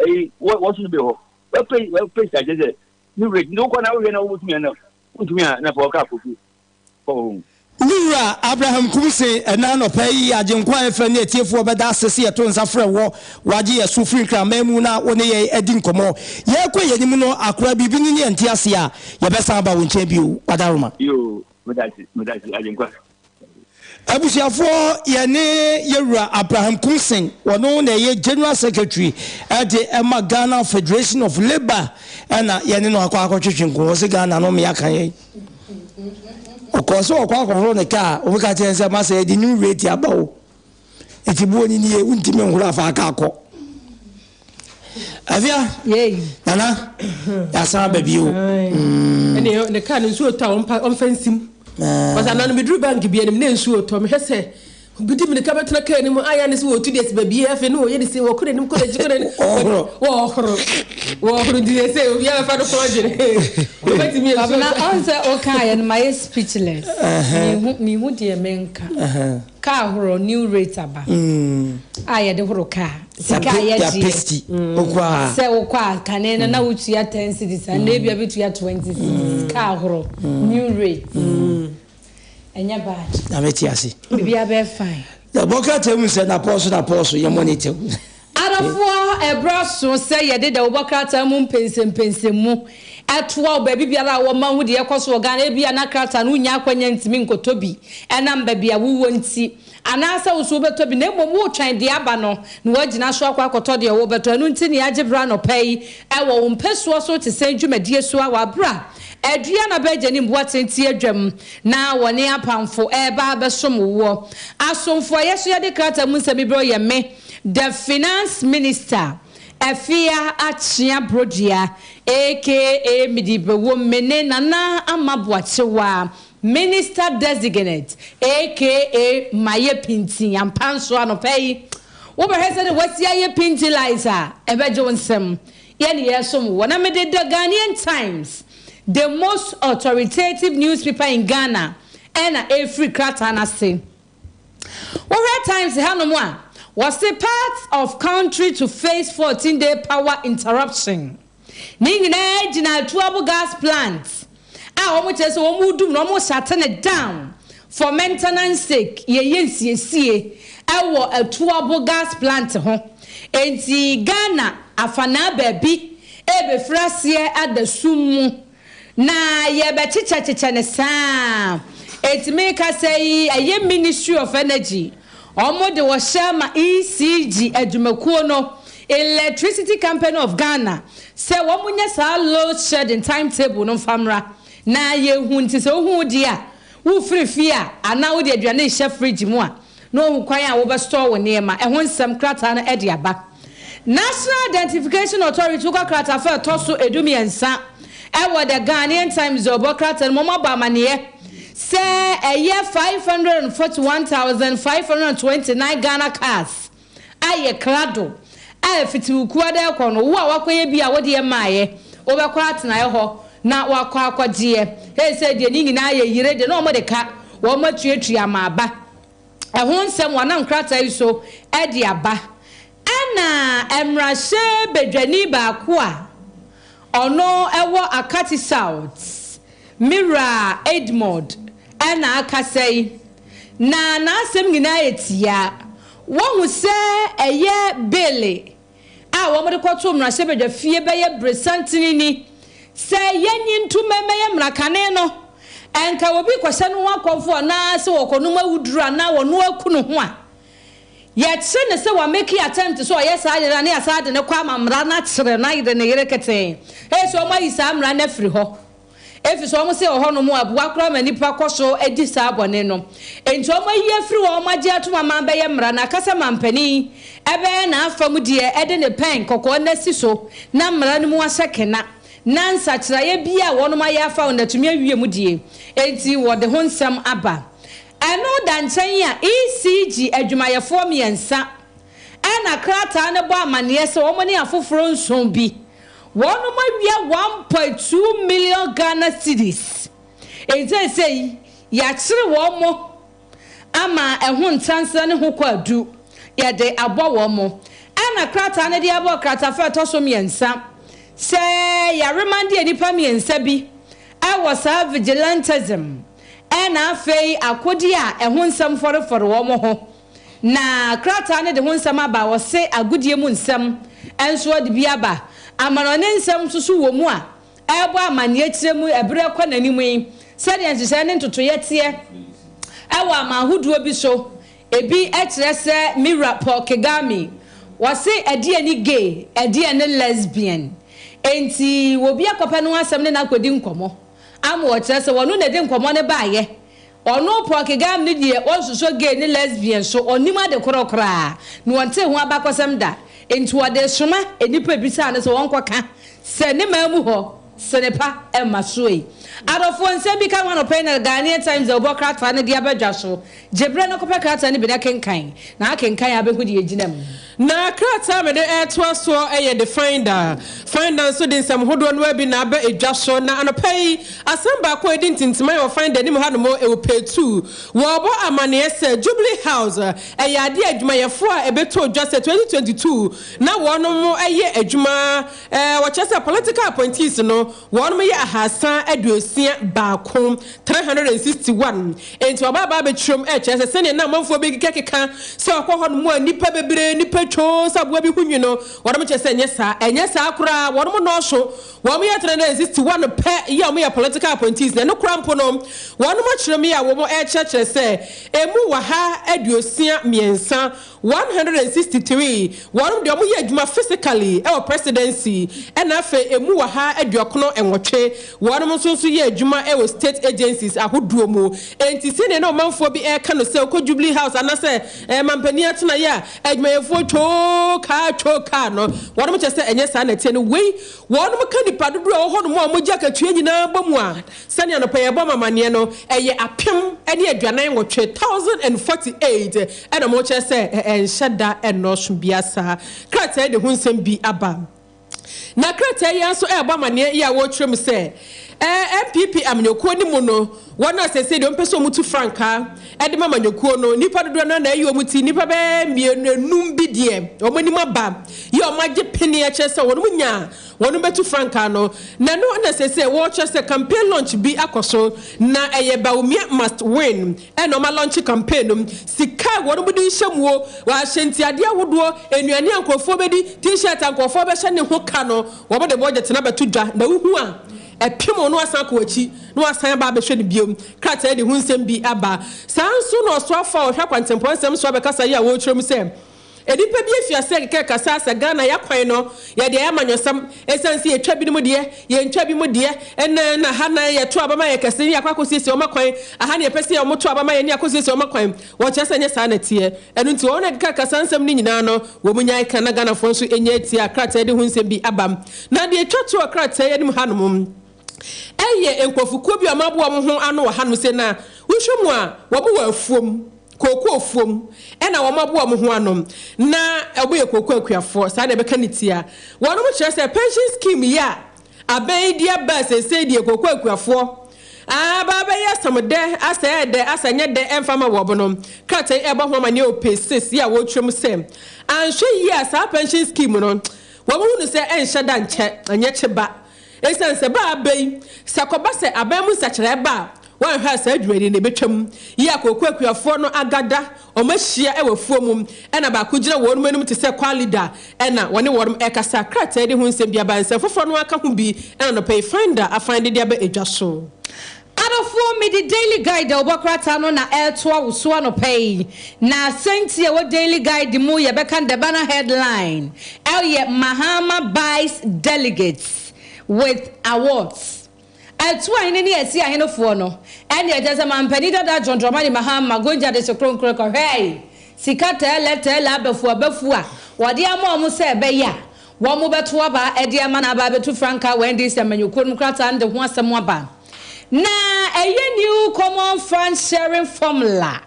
ɛyi wɔ wɔ so bi hɔ wɔ paste wɔ paste akyerɛ sɛ no wait nti wokɔ na wohwɛ na wobɛtumi ana wontumi a na fa ɔka akɔfi kɔ hɔ. Me wura Abraham Kumse, ɛnnɛ anɔpa yi Agyenkwa FM ne atiefoɔ bɛda ase sɛ yɛto nsa frɛ wɔ wagye yɛ so firi Nkraman mu na wo ne yɛn adi nkɔmmɔ. Yɛrekɔ yɛn anim no, akora biribi no ne yɛnte aseɛ a, yɛbɛsan aba wo nkyɛn bio. Wadaroma. Yoo, medase, medase Agyenkwa. Abusuafoɔ, yɛne Yɛwura Abraham Kumsen, ɔno na ɛyɛ General Secretary de ma Ghana Federation of Labour ɛna yɛne no akɔ akɔtwetwe nkɔmmɔ. Ɔse Ghana no mmea ka yɛn. Ɔkɔɔ sɛ ɔkɔ akɔhoro ne kaa, wɔn ka kyerɛ sɛ masa yɛde new rate aba o. Eti buo ni nie, wontumi nhoro afa aka akɔ. Afia, nana, yɛasan aba bio. Ɛne ne kaa no nsuo tɔ a ɔmfa nsim. Ɔsɛ anaa no meduru bank bi anim na nsuo tɔ mehwɛ sɛ obi di mirika bɛtena kaa no mu ayɛ ne sɛ wɔtu deɛ sɛ baabi afei ne wɔyɛ ne sɛ wɔkɔ n'anim kɔ n'akyi kɔ n'anim wɔhoro wɔhoro nti sɛ sɛ obi abɛfa no kɔn adwene wobɛtumi nsuo tɔ. Ɔn sɛ wokaeɛ no mayɛ speechless mehu deɛ menka. Car horow new rate aba a yɛde horo car sika a yɛgyeɛ sɛ wokɔ a kane no na wotua ten cedis a nnɛ ebia bɛtua 20 cedis car horow new rate ɛnyɛ bad. Na mete ase. Biribiara bɛyɛ fine. Na bɔ krataa mu sɛ napɔɔ so napɔɔ so yɛ monitor. Adɔfoɔ, ɛberɛ aso sɛ yɛde dawubɔ krataa mu mpɛnsɛmpɛnsɛmu toa wo baabi biara a wɔ ma hu deɛ ɛrekɔ so wɔ Ghana. Ebia na krataa no wonnya akwanya ntumi nkɔtɔ bi ɛnam baabi a wowɔ nti, anaasɛ wo nso wobɛtɔ bi na mmom woretwɛn deɛ aba no na woagyina so akɔ akɔtɔ deɛ wobɛtɔ. Ɛno nti na yɛagye berɛ anɔpa yi wɔ wo mpɛsoɔ so te sɛn dwumadie so a wɔ aberɛ a Aduana Bɛgyani Mboateng te adwam na wɔne apamfo reba abɛsom woɔ. Asomfo a yɛso yɛde krataa mu nsɛm yi brɛ wo yɛ me, The Finance Minister, Afia Akyea Brodua aka Midibewom me ne Nana Ama Boakyewa, Minister Designate aka Mayɛ Pintin ampa nso anɔpa yi wobɛhwɛ sɛdeɛ wasi ayɛ pintin lies a ɛbɛgye wo nsam. Yɛne yɛresom wo na mede The Ghanaian Times, the most authoritative newspaper in Ghana ɛna ɛrefiri krataa no ase. Wohwɛ Times hanom a, wɔse parts of country to face 14 day power interruption. Ne nyinaa gyina Atuabo gas plant a wɔn kyerɛ sɛ wɔn redum no, wɔn shut no down for maintenance sake, yɛyɛ nsiesie wɔ Atuabo gas plant ho. Enti Ghana afanaa baabi rebɛfiri aseɛ ada sum mu. Na yɛbɛkyekyɛkyekyɛ no saa. Enti mekasa yi, ɛyɛ Ministry of Energy, wɔn de wɔhyɛ ama ECG adwumakuo no, Electricity Company of Ghana, sɛ wɔn nyɛ saa load shedding time table no mfa mmra na yɛhu. Nti sɛ wohu wo deɛ a, wofiri fie a, anaa wode aduane rehyɛ fridge mu a, na wahu kwan a wobɛ store wo nneɛma, ɛho nsɛm krataa no de aba. National Identification Authority wokɔ kratafa a ɛtɔ so edumiɛnsa ɛwɔ The Ghanaian Times ɔbɔ krataa no mu, wɔabɔ amaneɛ sɛ ɛyɛ 541,529 Ghana cards ayɛ krado a ɛfiti wo kuada ɛkɔ no, wo a wakɔyɛ bi a wodeɛ mmaeɛ, wobɛkɔ atenaeɛ hɔ na wakɔ akɔgyeɛ. Seesei deɛ ne nyinaa yɛ yire deɛ na wɔde ka, wɔn atuatua ama aba. Ɛho nsɛm wɔnam krataa yi so de aba. Ɛna mmarahyɛbadwani baako a ɔno wɔ Akati South, me wura Edmond na akasa yi, na n'asɛm nyinaa yɛ tiaa. Wahu sɛ ɛyɛ bele a wɔde kɔtoo mmarahyɛbadwa fie bɛyɛ bere santene ni sɛ yɛnye ntom mmɛyɛ mmara kane no, ɛnka obi kɔhyɛ no ho akɔmfo anaa sɛ ɔkɔnom awuduru anaa ɔno aku ne ho a, yɛkyere no sɛ wameki attempt sɛ ɔyɛ saa ade no a na yɛasan de no kɔ ama mmara no akyere no ayere ne yere ketee. Eye sɛ wɔayi saa mmara no afiri hɔ. Efisɛ wɔn se wɔ hɔnom a, ɛboa koraa ma nnipa kɔ so di saa bɔne no. Enti wɔayi afiri hɔ, wɔagye atom ama abɛyɛ mmara, na aka sɛ mampanin bɛyɛ n'afa mu deɛ de ne pɛn kɔkɔɔ no asi so na mmara no mu ahyɛ kena, na nsakyeraeɛ biara a wɔnom ayɛ afa ho no atumi awie mu die. Enti wɔde ho nsɛm aba. Ɛno da nkyɛn a, ECG adwumayɛfoɔ mmiɛnsa na krataa no bɔ amaneɛ sɛ wɔn ne afoforɔ nson bi Wɔnom awia 1.2 million Ghana cedis. Enti seisei yakyere wɔn mo ama ɛho ntansrɛ ne ho kwaadu yɛde abɔ wɔn. Ɛna krataa no de abɔ kratafa a ɛtɔ so mmiɛnsa sɛ yɛaremande nnipa mmiɛnsa bi ɛwɔ saa vigilantism ɛna afei akodeɛ a ɛho nsɛm fɔrefɔre wɔn ho. Na krataa no de ho nsɛm aba. Wɔse agodie mu nsɛm nso de bi aba, amanɔne nsɛm nso so wɔ mu a ɛrebɔ amanneɛ kyerɛ mu ɛberɛ kɔ n'anim yi sɛdeɛ nhyehyɛe ne ntotoyɛ teɛ ɛwɔ ama ahodoɔ bi so. Ebi kyerɛ sɛ Mira Paul Kagame, wɔse ɛdeɛ ne gay, ɛdeɛ ne lesbian, enti obi akɔpɛ no asɛm ne n'akɔdi nkɔmmɔ ama wɔkyerɛ sɛ wɔno na ɛde nkɔmmɔ no baayɛ. Ɔno Paul Kagame no deɛ, ɔnsoso gay ne lesbian so, ɔnim ade korɔ koraa na wɔnte ho abakɔsɛm da, nti wɔde soma nnipa bisaa no sɛ wɔnkɔka sɛ ne maa mu hɔ senepa ɛma so yi. Adɔfoɔ, nsɛm bi ka ho anɔpɛ na Ghanaian Times a wɔbɔ krataa no de abɛdwa so. Gye berɛ no kɔpɛ krataa no bi na kenkan, na akenkan a bɛhu deɛ gyina mu. Na krataa mede ɛtoa soɔ ɛyɛ The Finder. Finder nso de nsɛm hodoɔ no bi na aba edwa so. Na anɔpa yi, asɛm baako a ɛdi ntintima wɔ Finder anim hanom ɛwɔ page 2. Wɔrebɔ amanneɛ sɛ Jubilee House ɛyɛ adeɛ adwumayɛfoɔ a ɛbɛtɔ dwa sɛ 2022 na wɔnom ɛyɛ adwuma, wɔkyerɛ sɛ political appointees no, wɔnom yɛ 361, 361. Enti ɔba aba abɛkyerɛm ɛkyerɛ sɛ sɛnea na amanfoɔ bi kekakeka sɛ ɔkɔ hɔ nom a nnipa bebree, nnipa twoo sɛ aboa bi ho nwi no, wɔnom kyerɛ sɛ ɛnyɛ saa, ɛnyɛ saa koraa. Wɔnom nɔɔso, wɔn yɛ 361 pɛ yɛ a wɔyɛ political appointees. Na ɛno koraa mpo no, wɔnom akyerɛm yi a wɔn ɛkyerɛkyerɛ sɛ emu 163, 163, wɔnom deɛ wɔyɛ adwuma physically ɛwɔ presidency, ɛna afei emu 198, wɔnom nso yɛ adwuma ɛwɔ state agencies ahodoɔ mu. Enti sɛnea na ɔmanfoɔ bi ɛreka no sɛ okɔ Jubilee House anaasɛ mampanin atenaeɛ a adwumayɛfoɔ twoo kaa twoo kaa no, wɔnom kyerɛ sɛ ɛnyɛ saa na ɛteɛ no. Wei wɔnom ka nipa dodoɔ a ɛwɔ hɔnom a wɔgye akatua nyinaa bɔ mu a, sɛnea nɔpɛ yɛbɔ mamaneɛ no, ɛyɛ 1048, 1048, ɛna mo kyerɛ sɛ ɛnhyɛ da ɛnnɔɔso bia saa. Krataa de ho nsɛm bi aba. Na krataa yi nso ɛrebɔ amaneɛ yi a wɔrekyerɛ mu sɛ NPP amanyɔkuo no mu no, wɔn a sɛsɛ deɛ wɔmpɛ sɛ wɔtu frankaa ɛde ma amanyɔkuo no, nipa dodoɔ no na ɛyɛ wɔn ti nipa bɛyɛ mmienu enum bi deɛ wɔn anim aba yi a wɔn agye pene kyerɛ sɛ wɔn nya wɔn bɛtu frankaa no. Na no na sɛsɛ wɔrekyerɛ sɛ campaign launch bi akɔ so, na ɛyɛ Bawumia must win ɛna wɔn alaunch campaign no. Sika a wɔn de nhyɛ mu o, wɔahyɛ ntiadeɛ ahodoɔ, nnuane a nkurɔfoɔ bɛdi, T-shirt a nkurɔfoɔ bɛhyɛ ne ho ka no, wɔn de budget na bɛto dwa. Na wohu a ɛpem no asan akɔ akyi na wasan aba abɛhwɛ no biom. Krataa de ho nsɛm bi aba. Saa nso na ɔsoafo a ɔhwɛ akwantempɔn nsɛm so abɛkasa yi a wɔrekyerɛ mu sɛ nnipa bi afi ase keka kasa sɛ Ghana yɛakwan no yɛde ayɛ amanyɔsɛm, ɛsiane sɛ yɛtwa binom deɛ, yɛntwa bi mu deɛ, ɛna na ha na yɛto aba ma yɛ kɛse ne yɛakɔ akɔsiesie wɔn akwan aha ne yɛpɛ sɛ wɔn aba ma yɛ ne akɔsiesie wɔn akwan. Wɔkyerɛ sɛ nyɛ saa na ɛteɛ. Ɛno nti wɔn na keka kasa nsɛm no nyinaa no, wɔn nyae ka na Ghanafoɔ nso nyɛ atie a krataa de ho nsɛm bi aba. Na deɛ ɛtwa to wɔ krataa yi anim hanom ɛyɛ nkurɔfokuo bi a wɔaboa wɔn ho ano wɔ hanom sɛ na wohwɛ mu a wɔn wɔ afuom, kooko afuom, ɛna wɔn aboa wɔn ho ano na wɔn yɛ kooko akuafoɔ. Saa na ɛbɛka ne tia. Wɔn kyerɛ sɛ pension scheme yi a abɛn yi de aba seesei deɛ, kooko akuafoɔ aba bɛyɛ asɛm dɛ asɛ ɛdɛ asɛ nyɛ dɛ ɛmfa ma wɔn no. Krataa yi ɛbɔ ho ama ne page 6 yi a wɔretwerɛ mu sɛ anhwɛ yie a saa pension scheme no, wɔn ho no sɛ ɛnhyɛ da nkyɛ ɛnyɛ kye ba, ɛsiane sɛ ba aba yi sɛ kɔba sɛ aban mu nsakyerɛ ba a, wɔanhwɛ a saa dwumadi no ɛbɛtwam yi a kooko akuafoɔ no agada wɔn ahyia wɔ afuo mu, ɛna baako gyina wɔn anim te sɛ choir leader ɛna wɔne wɔn ɛkasa. Krataa de ho nsɛm bi aba. Nsɛm foforɔ no aka ho bi ɛna nɔpɛ yi Finder afan de aba edwa so. Adɔfoɔ, mede Daily Guide a wɔbɔ krataa no na ɛretoa wo so anɔpa yi. Na sɛnti a ɛwɔ Daily Guide mu yɛbɛka the banner headline ɛyɛ "Mahama buys delegates with awards". Ɛto ahene ne ɛsi ahenefoɔ no ɛne ɛkyɛ sɛ mampanin dada John Dramani Mahama gonja de so kronkron kɔhwɛe sika tɛɛlɛ tɛɛlɛ abɛfu abɛfu a wɔde ama wɔn sɛ ɛbɛyɛ a wɔn mo bɛto aba ɛde ama na aba abɛtu frankaa wɔ NDC amanyɔkuo no krataa no de ho asɛm aba. Na ɛyɛ new common fund sharing formula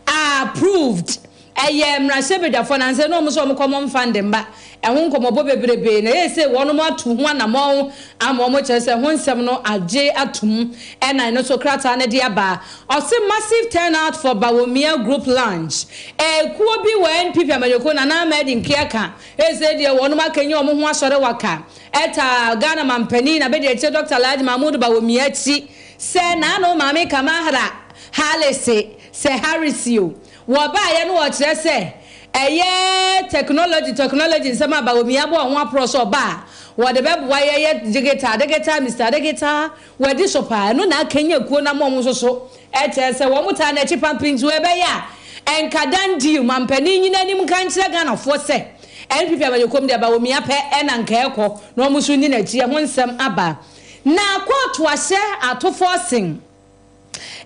approved. Ɛyɛ mmarahyɛbadwafoɔ nansa na wɔn nso wɔn kɔmɔ mfa nde mma. Ɛho nkɔmmɔbɔ bebrebe na ɛyɛ sɛ wɔnom ato ho anamɔn ama wɔn kyerɛ sɛ ho nsɛm no agye atom ɛna ɛno nso krataa no de aba. Ɔse massive turnout for Bawumia group launch. Ekuo bi wɔ NPP amanyɔkuo Nana Ama Adi Nkeaka ɛsɛ deɛ wɔnom akanyi wɔn ho asɔre waka ɛta Ghana mampanin na bɛdi akyire Dr. Alhaji Mahmood Bawumia akyi sɛ n'ano Maame Kamahra Harris sɛ Harris o wɔbaeɛ no wɔkyerɛ sɛ ɛyɛ technology technology nsɛm a Bawumia bɔ ɔho aporɔ so ɔba a wɔde bɛboa yɛyɛ digital digital Mr Digital wɔadi so paa ɛno na akanya kuo na ma ɔmo nso so ɛkyerɛ sɛ wɔn taa n'akyi pampin nti ɛbɛyɛ a ɛnka dan deal mampanin nyina anim nka nkyerɛ Ghanafoɔ sɛ NPP amanyɔkuom deɛ Bawumia pɛ ɛna nka ɛkɔ na wɔn nso ni n'akyi. Ɛho nsɛm aba na kɔɔto ahyɛ Ato Forson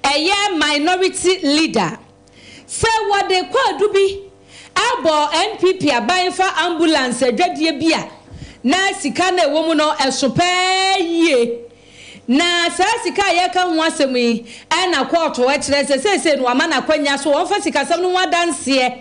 ɛyɛ minority leader sɛ wɔde kɔɔdu bi abɔ NPP aban fa ambulance adwadie bi a na sika na ɛwɔ mu no ɛso pɛɛ yie. Na saa sika a yɛka ho asɛm yi ɛna kɔɔto ɛkyerɛ sɛ seesei no wama n'akwanya so wɔmfa sikasɛm no ho adanseɛ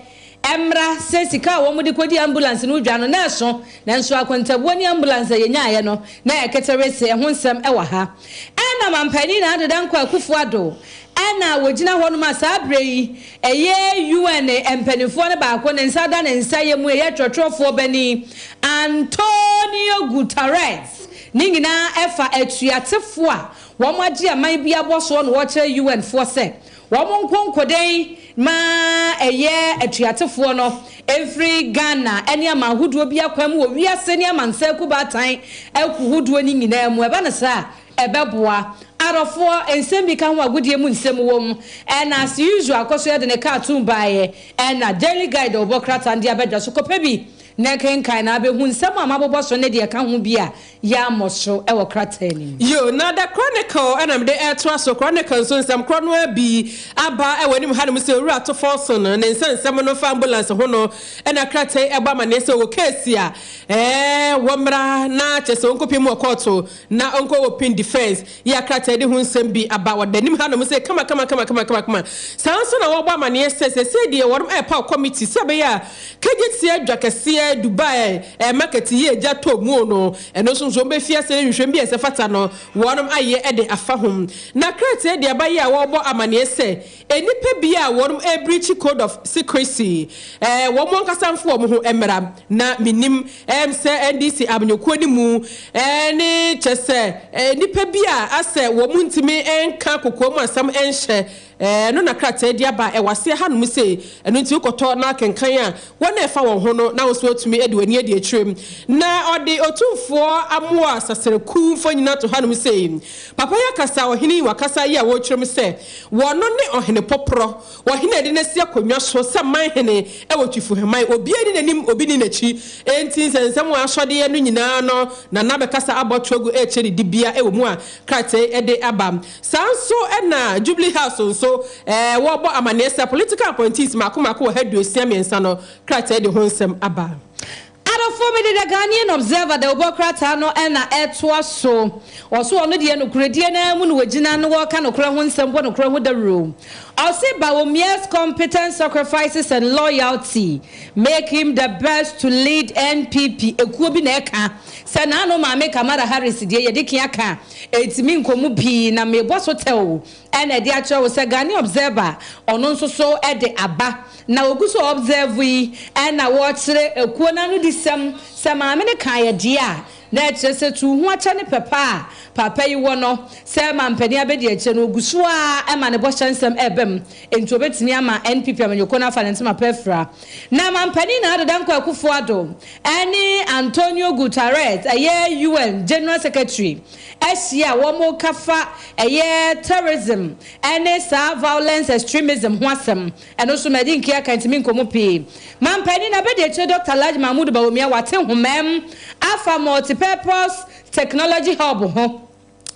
ɛmmra sɛ sika a wɔn de kɔdi ambulance no dwa no na ɛso, nanso akwantabuo ne ambulance a yɛnyaeɛ no na ɛketere sɛ ɛho nsɛm ɛwɔ ha. Ɛna mampanin na adeda nkɔ Akufo Addo ɛna wɔgyina hɔ nom a saa berɛ yi ɛyɛ UN mpanimfoɔ no baako ne nsa da ne nsa yɛ mu, ɛyɛ twerɛtwerɛfoɔ bani Antonio Guterres. Ne nyinaa ɛfa atuatefoɔ a wɔn agye aman bi abɔ soɔ na wɔkyerɛ UN foɔ sɛ wɔn nkonkoden ma ɛyɛ atuatefoɔ no ɛfiri Ghana ɛne ama ahodoɔ bi akwan mu wɔ wiase ne amansa akubaatan aku hodoɔ no nyinaa mu. Ɛba no saa ɛbɛboa arɔfoɔ. Nsɛm bi ka ho, agodie mu nsɛm wɔ mu, ɛna as usual akɔ so yɛde ne cartoon baeɛ ɛna Daily Guide a ɔbɔ krataa de abɛdwa so. Kɔpɛ bi na kenkan na abɛhu nsɛm a mabobɔ so ne deɛ ka ho bi a yɛamɔ so ɛwɔ krataa nim. Yo, na The Chronicle ɛna mede ɛtoa so. Chronicle nso nsɛm korɔ no bi aba ɛwɔ anim hanom sɛ owura Ato Forson ne nsa nsɛm no fa ambulance ho no ɛna krataa yi ɛbɔ amanneɛ sɛ wɔ case a wɔmmra na kyɛ sɛ ɔnkɔpie mu wɔ kɔɔto na ɔnkɔ open defence yɛ akrataa de ho nsɛm bi aba wɔda anim hanom sɛ kama kama kama kama kama kama. Saa nso na wɔbɔ amanneɛ sɛ sɛsɛ deɛ wɔnom ɛrepaw committee sɛ ɛbɛyɛ a kagye tia dwa kɛseɛ Dubai market yi agya tɔ mu no, ɛno nso nso wɔbɛfi ase nhwehwɛm bi a ɛsɛ fata no wɔnom ayɛ ɛde afa ho. Na krataa de aba yi a wɔrebɔ amanneɛ sɛ nnipa bi a wɔnom ɛrebreach code of secrecy, wɔn ankasa mfo wɔn ho mmra na menim sɛ NDC amanyɔkuo no mu ne kyɛ sɛ nnipa bi a asɛ wɔn ntumi nka kokoa mu asɛm nhyɛ ɛno na krataa di aba ɛwɔ aseɛ hanom sɛ ɛno nti wokɔtɔ na akenkan a wɔn a ɛfa wɔn ho no na wɔn nso atumi de wɔn ani adi akyire. Na ɔde Otumfoɔ Amoa Sasraku mfonyin ato hanom sɛ papa yi akasa, ɔhene yi wakasa yi a wɔretwerɛ mu sɛ wɔno ne ɔhene pɔporɔ, ɔhene a yɛde no asi akonnwa so sɛ man hene ɛwɔ Twifo Heman, obiara ni n'anim, obi ni n'akyi. Enti nsɛnsɛm wɔ asɔdeɛ no nyinaa no Nana bɛkasa abɔ to agu ɛrekyerɛ ne dibea ɛwɔ mu a krataa ɛde aba. Saa nso ɛna Jubilee House nso wɔrebɔ amanneɛ sɛ political appointees mako mako wɔ ha 63 no krataa de ho nsɛm aba. Adɔfoɔ, mede The Ghanaian Observer da wobɔ krataa no ɛna ɛtoa so. Ɔso ɔno deɛ nokoredie no mu na wɔgyina no wɔka nokorɛ ho nsɛm bɔ nokorɛ ho dawuro. Ɔse Bawumia's competence, sacrifices and loyalty make him the best to lead NPP. Ekuo bi na ɛka sɛ naano Maame Kamara Harris deɛ yɛde kia ka ɛtumi nkɔmu pii na mebɔ so tɛw ɛna ɛde akyerɛ wo sɛ Ghanaian Observer ɔno nso so ɛde aba na ogu so observe yi ɛna wɔkyerɛ ekuo n'ano di sɛm sɛ maame ne kan yɛ deɛ a na ɛkyerɛ sɛ tu ho akyɛ ne pɛpɛ a papa yi wɔ no sɛ mampanin abɛdi akyire no ogu so a ɛma ne bɔhyɛ nsɛm ɛbɛm nti obetumi ama NPP amanyɔkuo no afa ne ntoma pɛ afira. Na mampanin na Addo Dankwa Akufo Addo ɛne Antonio Guterres, ɛyɛ UN General Secretary, ahyia a wɔn kafa ɛyɛ terrorism ɛne saa violence extremism ho asɛm. Ɛno nso mɛde nkia ka ntumi nkɔmu pii. Mampanin na abɛdi akyire Dr. Alhaji Mahmood Bawumia wate homam afa multipurpose technology hub ho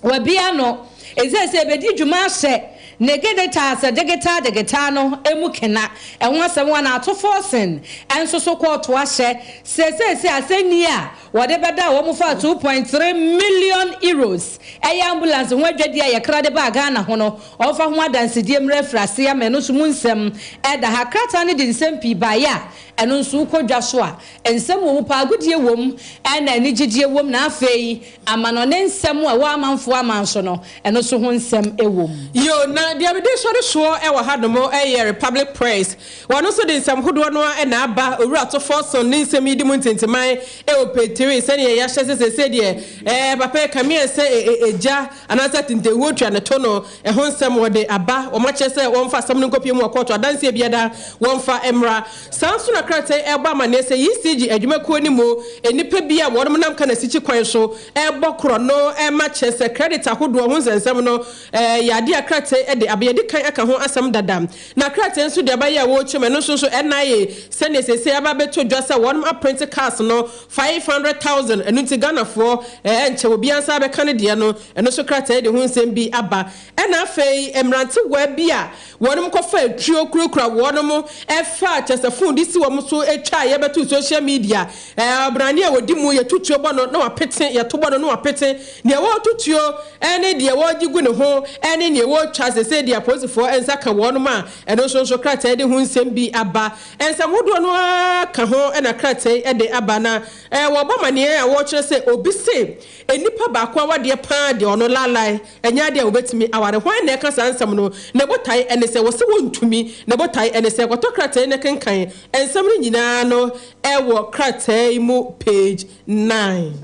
wabia no ɛsɛ sɛ ɛbɛdi dwuma ahyɛ. Ne Gedetaa sɛ Degetaa Degetaa no mu kena. Ɛho asɛm a na ato Forson nso so kɔɔto ahyɛ sɛ seesei asɛnni a wɔde bɛda a wɔfaa 2.3 million euros ɛyɛ ambulance ho adwadie a yɛkra de baa Ghana ho no wɔmfa ho adansedie mmra afiri ase ama ɛno nso mu nsɛm ɛda ha. Krataa no de nsɛm pii baeɛ a ɛno nso wokɔ dwa so a nsɛm wɔ mu paa, agodie wɔ mu ɛna anigyedie wɔ mu na afei amanɔne nsɛm a ɛwɔ amanfoɔ aman so no ɛno nso ho nsɛm wɔ mu. Yo, na deɛ mede sɔre soɔ wɔ ha nom yɛ Republic Press. Wɔn nso de nsɛm hodoɔ no ara na aba. Owura Ato Forson ne nsɛm yi di mu ntintiman wɔ page three sɛdeɛ yɛahyɛ sɛ seesei deɛ ɛɛ papa yi kame ayɛ sɛ egya anaasɛ atentenhuo tua ne to no, ɛho nsɛm wɔde aba. Wɔakyerɛ sɛ wɔmfa asɛm no nkɔpue mu wɔ kɔɔto, adanseɛ biara wɔmfa mmra. Saa nso na krataa yi rebɔ amanneɛ sɛ ECG adwumakuo no mu nnipa bi a wɔnom nam Ghana sikyi kwan so rebɔ korɔno ma kyerɛ sɛ credit ahodoɔ ho nsɛnsɛm no yɛ adeɛ a krataa yi de aba. Yɛadi kan aka ho asɛm dada. Na krataa yi nso de aba yi a wɔrekyɛ mu ɛno nso nso NIA sɛdeɛ seesei aba abɛtɔ dwa sɛ wɔnom aprinte cars no 500,000 ɛno nti Ghanafoɔ ɛnkyɛ obiara nsa bɛka ne deɛ no ɛno nso krataa yi de ho nsɛm bi aba. Ɛna afei mmerantewaa bi a wɔnom kɔfaa tuo kurakura wɔnom faa kyɛsɛ fon de si wɔn so twaa yɛbɛtoo social media ɔbrane a ɔdi mu yɛto tuo bɔ no na wapete yɛto bɔ no na wapete deɛ wɔreto tuo ne deɛ wɔregye gu ne ho ne deɛ wɔretwa sesei deɛ apolisifoɔ nsa ka wɔnom a ɛno nso nso krataa de ho nsɛm bi aba nsɛm hodoɔ no ara ka ho na krataa yi de aba na wɔbɔ amaneɛ a wɔrekyerɛ sɛ obi se nnipa baako awadeɛ paa deɛ ɔno laalae Ɛnyɛ ade a wobetumi aware. Hwan na ɛka saa nsɛm no? Ne botae ne sɛ wɔse wontumi. Ne botae ne sɛ kɔtɔ krataa yi na kenkan nsɛm no nyinaa no wɔ krataa yi mu page 9.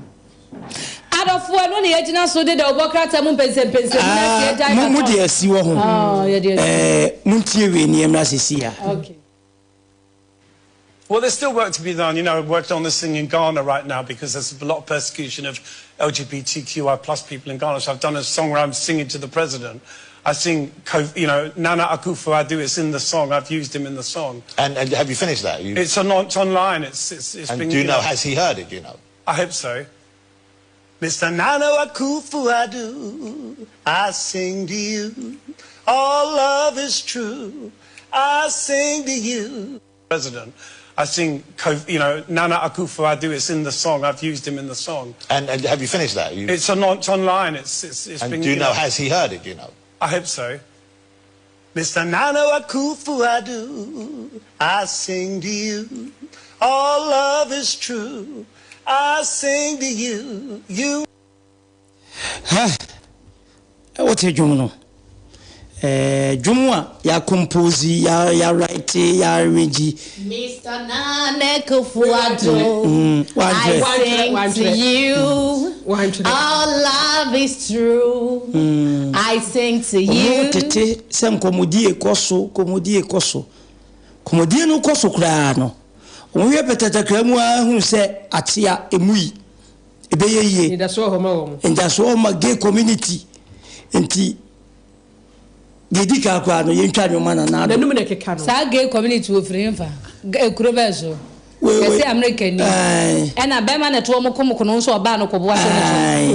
Adɔfo, ɛno na yɛagyina so de dawubɔ krataa mu mpɛnsɛmpɛnsɛmu no asie Ah, agyae mo, mo batɔn. de asi wɔ ho. Oh, yɛde asi. Eh, montie wei ne yɛmmra seesei a. Okay. Well, there's still work to be done. You know, I've worked on this thing in Ghana right now because there's a lot of persecution of LGBTQI plus people in Ghana. So I've done a song where I'm singing to the president. I sing, you know, Nana Akufo-Addo is in the song. I've used him in the song. And, and have you finished that? You... It's, on, it's online. It's, it's, it's and been, do you you know, know, has he heard it, do you know? I hope so. Mr. Nana Akufo-Addo, I sing to you. All love is true. I sing to you. President. I sing, you know, Nana Akufo-Addo is in the song. I've used him in the song. And, and have you finished that? You... It's, on, it's online. It's, it's, it's and been, do you know, know, has he heard it, do you know? I hope so. Mr. Nana Akufo-Addo, I sing to you. All love is true. I sing to you. You. Ha, wote dwom no? Eh, dwom a yɛakompose, yɛawrite, yɛarrange. Mr. Nana Akufo-Addo, I sing to you. All love is true. I sing to you. Ɔmo tete sɛ nkɔmmɔdie kɔ so, nkɔmmɔdie kɔ so. Nkɔmmɔdie no kɔ so koraa no, wɔn hwɛ pɛtɛtɛkra mu ara hunu sɛ akyea emu yi, ɛbɛyɛ yie. Anidasoɔ wɔ hɔ ma wɔn. Anidasoɔ wɔ ma gay community. Nti, deɛ ɛdi kan koraa no, yɛntwa nnwom ma Nana Addo. N'anum na ɛkeka no. Saa gay community wɔ firi hefa? Kuro bɛn so? Yɛse America ni. Ɛna bɛma na ɛto wɔn kom kono nso ɔbaa no kɔboa so no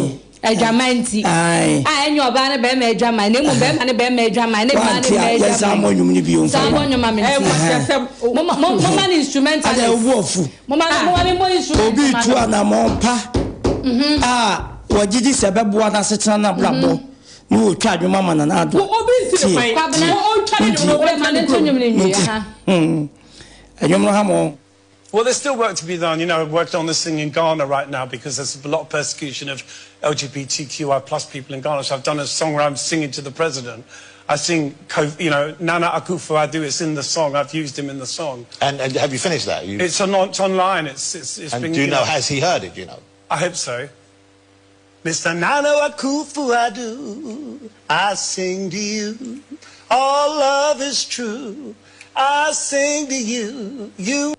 so. Adwaman nti. A ɛnyɛ ɔbaa ne bɛrima adwaman na mmom bɛrima ne bɛrima adwaman ne mmaa ne mmaa adwaman. Saa mmɔ nnwom no bio mfa. Saa mmɔ nnwom ma me nti. Momma no instrumentalist. Adɛ wo bo afu. Momma me mmɔ instrument. Obi retu anamɔn pa a wɔgye di sɛ ɛbɛboa n'asetena ne n'abrabɔ na ɔretwa nnwom ama Nana Addo. Tie, tie, montie, montie. Nnwom no ha mo. Well, there's still work to be done. You know, I've worked on this thing in Ghana right now because there's a lot of persecution of LGBTQI plus people in Ghana. So I've done a song where I'm singing to the president. I sing, you know, Nana Akufo-Addo is in the song. I've used him in the song. And, and have you finished that? You... It's, on, it's online. It's, it's, it's and been, do you you know, know, has he heard it, do you know? I hope so. Mr. Nana Akufo-Addo, I sing to you. All love is true. I sing to you. You.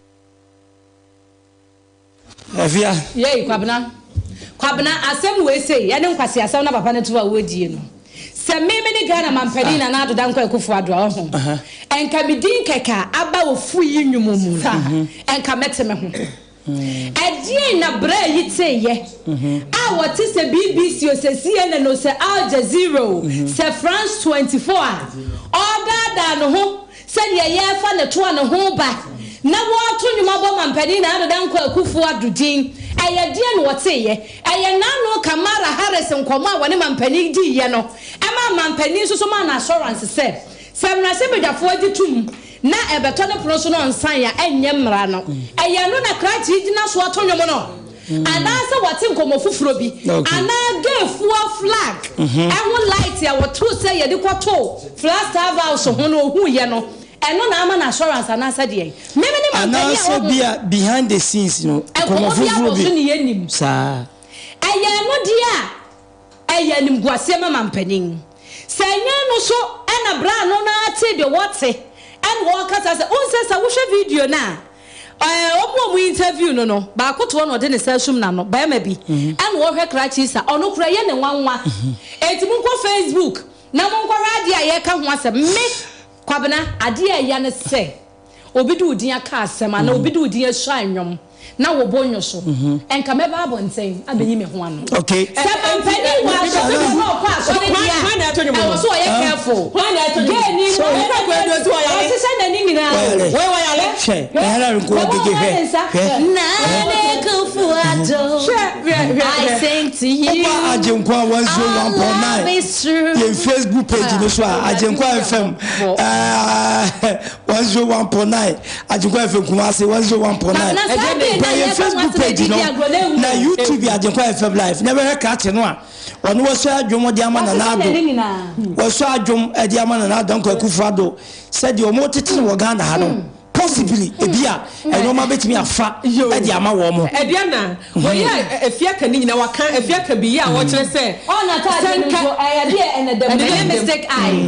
Afia. Yei, Kwabena. Kwabena, asɛm wei sei, ɛne nkwaseasɛm na papa no to a wɔredie no. Sɛ me me ne Ghana mampanin Nana Addo Dankwa Akufo Addo a, ɔho, ɛnka me din kɛkɛ a aba wɔ fui yi nnwom mu no, ɛnka mɛte me ho. Ɛdeɛn na braa yi teeɛ a wɔte sɛ BBC o, sɛ CNN o, sɛ Al Jazeera o, sɛ France 24 a ɔredaadaa ne ho sɛdeɛ yɛrefa ne to a ne ho ba na wɔreto nnwom abɔ Mampanin Nana Addo Dankwa Akuffo Addo din? Ɛyɛ deɛn na wɔteeɛ? Ɛyɛ Nano Kamara Harris nkɔmmɔ a wɔne Mampanin diiɛ no ɛmaa Mampanin nso so maa no assurance sɛ sɛ mmarahyɛbadwafoɔ gye tom na ɛbɛtɔ ne pono so na ɔnsan a, ɛnyɛ mmara no. Ɛyɛ ɛno na krakye yi gyina so ato nnwom no? Anaasɛ wate nkɔmmɔ foforɔ bi? Anaa gayfoɔ flag ho light a wɔtoo sɛ yɛde kɔtoo Flagstaff House ho no ɔhuiɛ no, ɛno na ama no assurance anaasɛ deɛn? Meme ne mampanin a Anaasɛ ɔho. bi a behind the scenes no, nkɔmmɔ Nkɔmmɔ bi foforɔ abɔ bi. so ne yɛnnim. Saa. Ɛyɛ ɛno deɛ a, Ɛyɛ animguaseɛ ma mampanin. Sɛ ɛnyɛ ɛno so na bra no no ara te deɛ wɔte ɛna ɔrekasa sɛ wohu sɛ sɛ wohwɛ video no a ɛɛ wɔn a wɔn interview no no baako te hɔ na ɔde ne nsa asum n'ano barima bi ɛna ɔrehwɛ krakye sa ɔno koraa ɛyɛ ne nwanwa enti monkɔ Facebook na monkɔhwɛ adeɛ a yɛreka ho asɛm me Kwabena adeɛ a ɛya ne sɛ obi de wo din aka asɛm anaa obi de wo din asua nnwom na wo bo nnwo so, nka mɛba abɔnten abɛyi me ho ano. Okay. Sɛ mampanin wɔ asɔre mu na ɔkɔ asɔre deɛ a, ɛwɔ sɛ ɔyɛ careful. Gay ni no, ɔhyehyɛ n'ani nyinaa o. Hwɛ, ɛhɛrɛ nko agege hwɛ, hwɛ. Nane Akufo-Addo, I sing to you. Woba Agyenkwa Our love 101.9 is true. yɛn Facebook page no so a, Agyenkwa FM 101.9 Agyenkwa FM Kumasi 101.9 Kwabena, saa bere Bra na yɛn yɛka ho Facebook asɛm page adi no di agorɔ na ehu na o. YouTube yɛ Agyenkwa FM live na bɛhwɛ krakye no a ɔno wɔsɔ adwom de ama Nana Wɔahyehyɛ Addo n'ani nyinaa. wɔsɔ adwom de ama Nana Addo Dankwa Akufo Addo sɛdeɛ wɔn tete no wɔ Ghana ha no possibly ebi a nneɛma bɛtumi afa de ama wɔn mo. Ɛdeɛ na wɔyɛ a efie aka ne nyinaa waka efie aka bi yɛ a wɔkyerɛ sɛ Ɔn sɛ n'ataade no nka nso ɛyɛ deɛ ɛna da mu ɛdeda ɛnyɛ mu. mistake eye.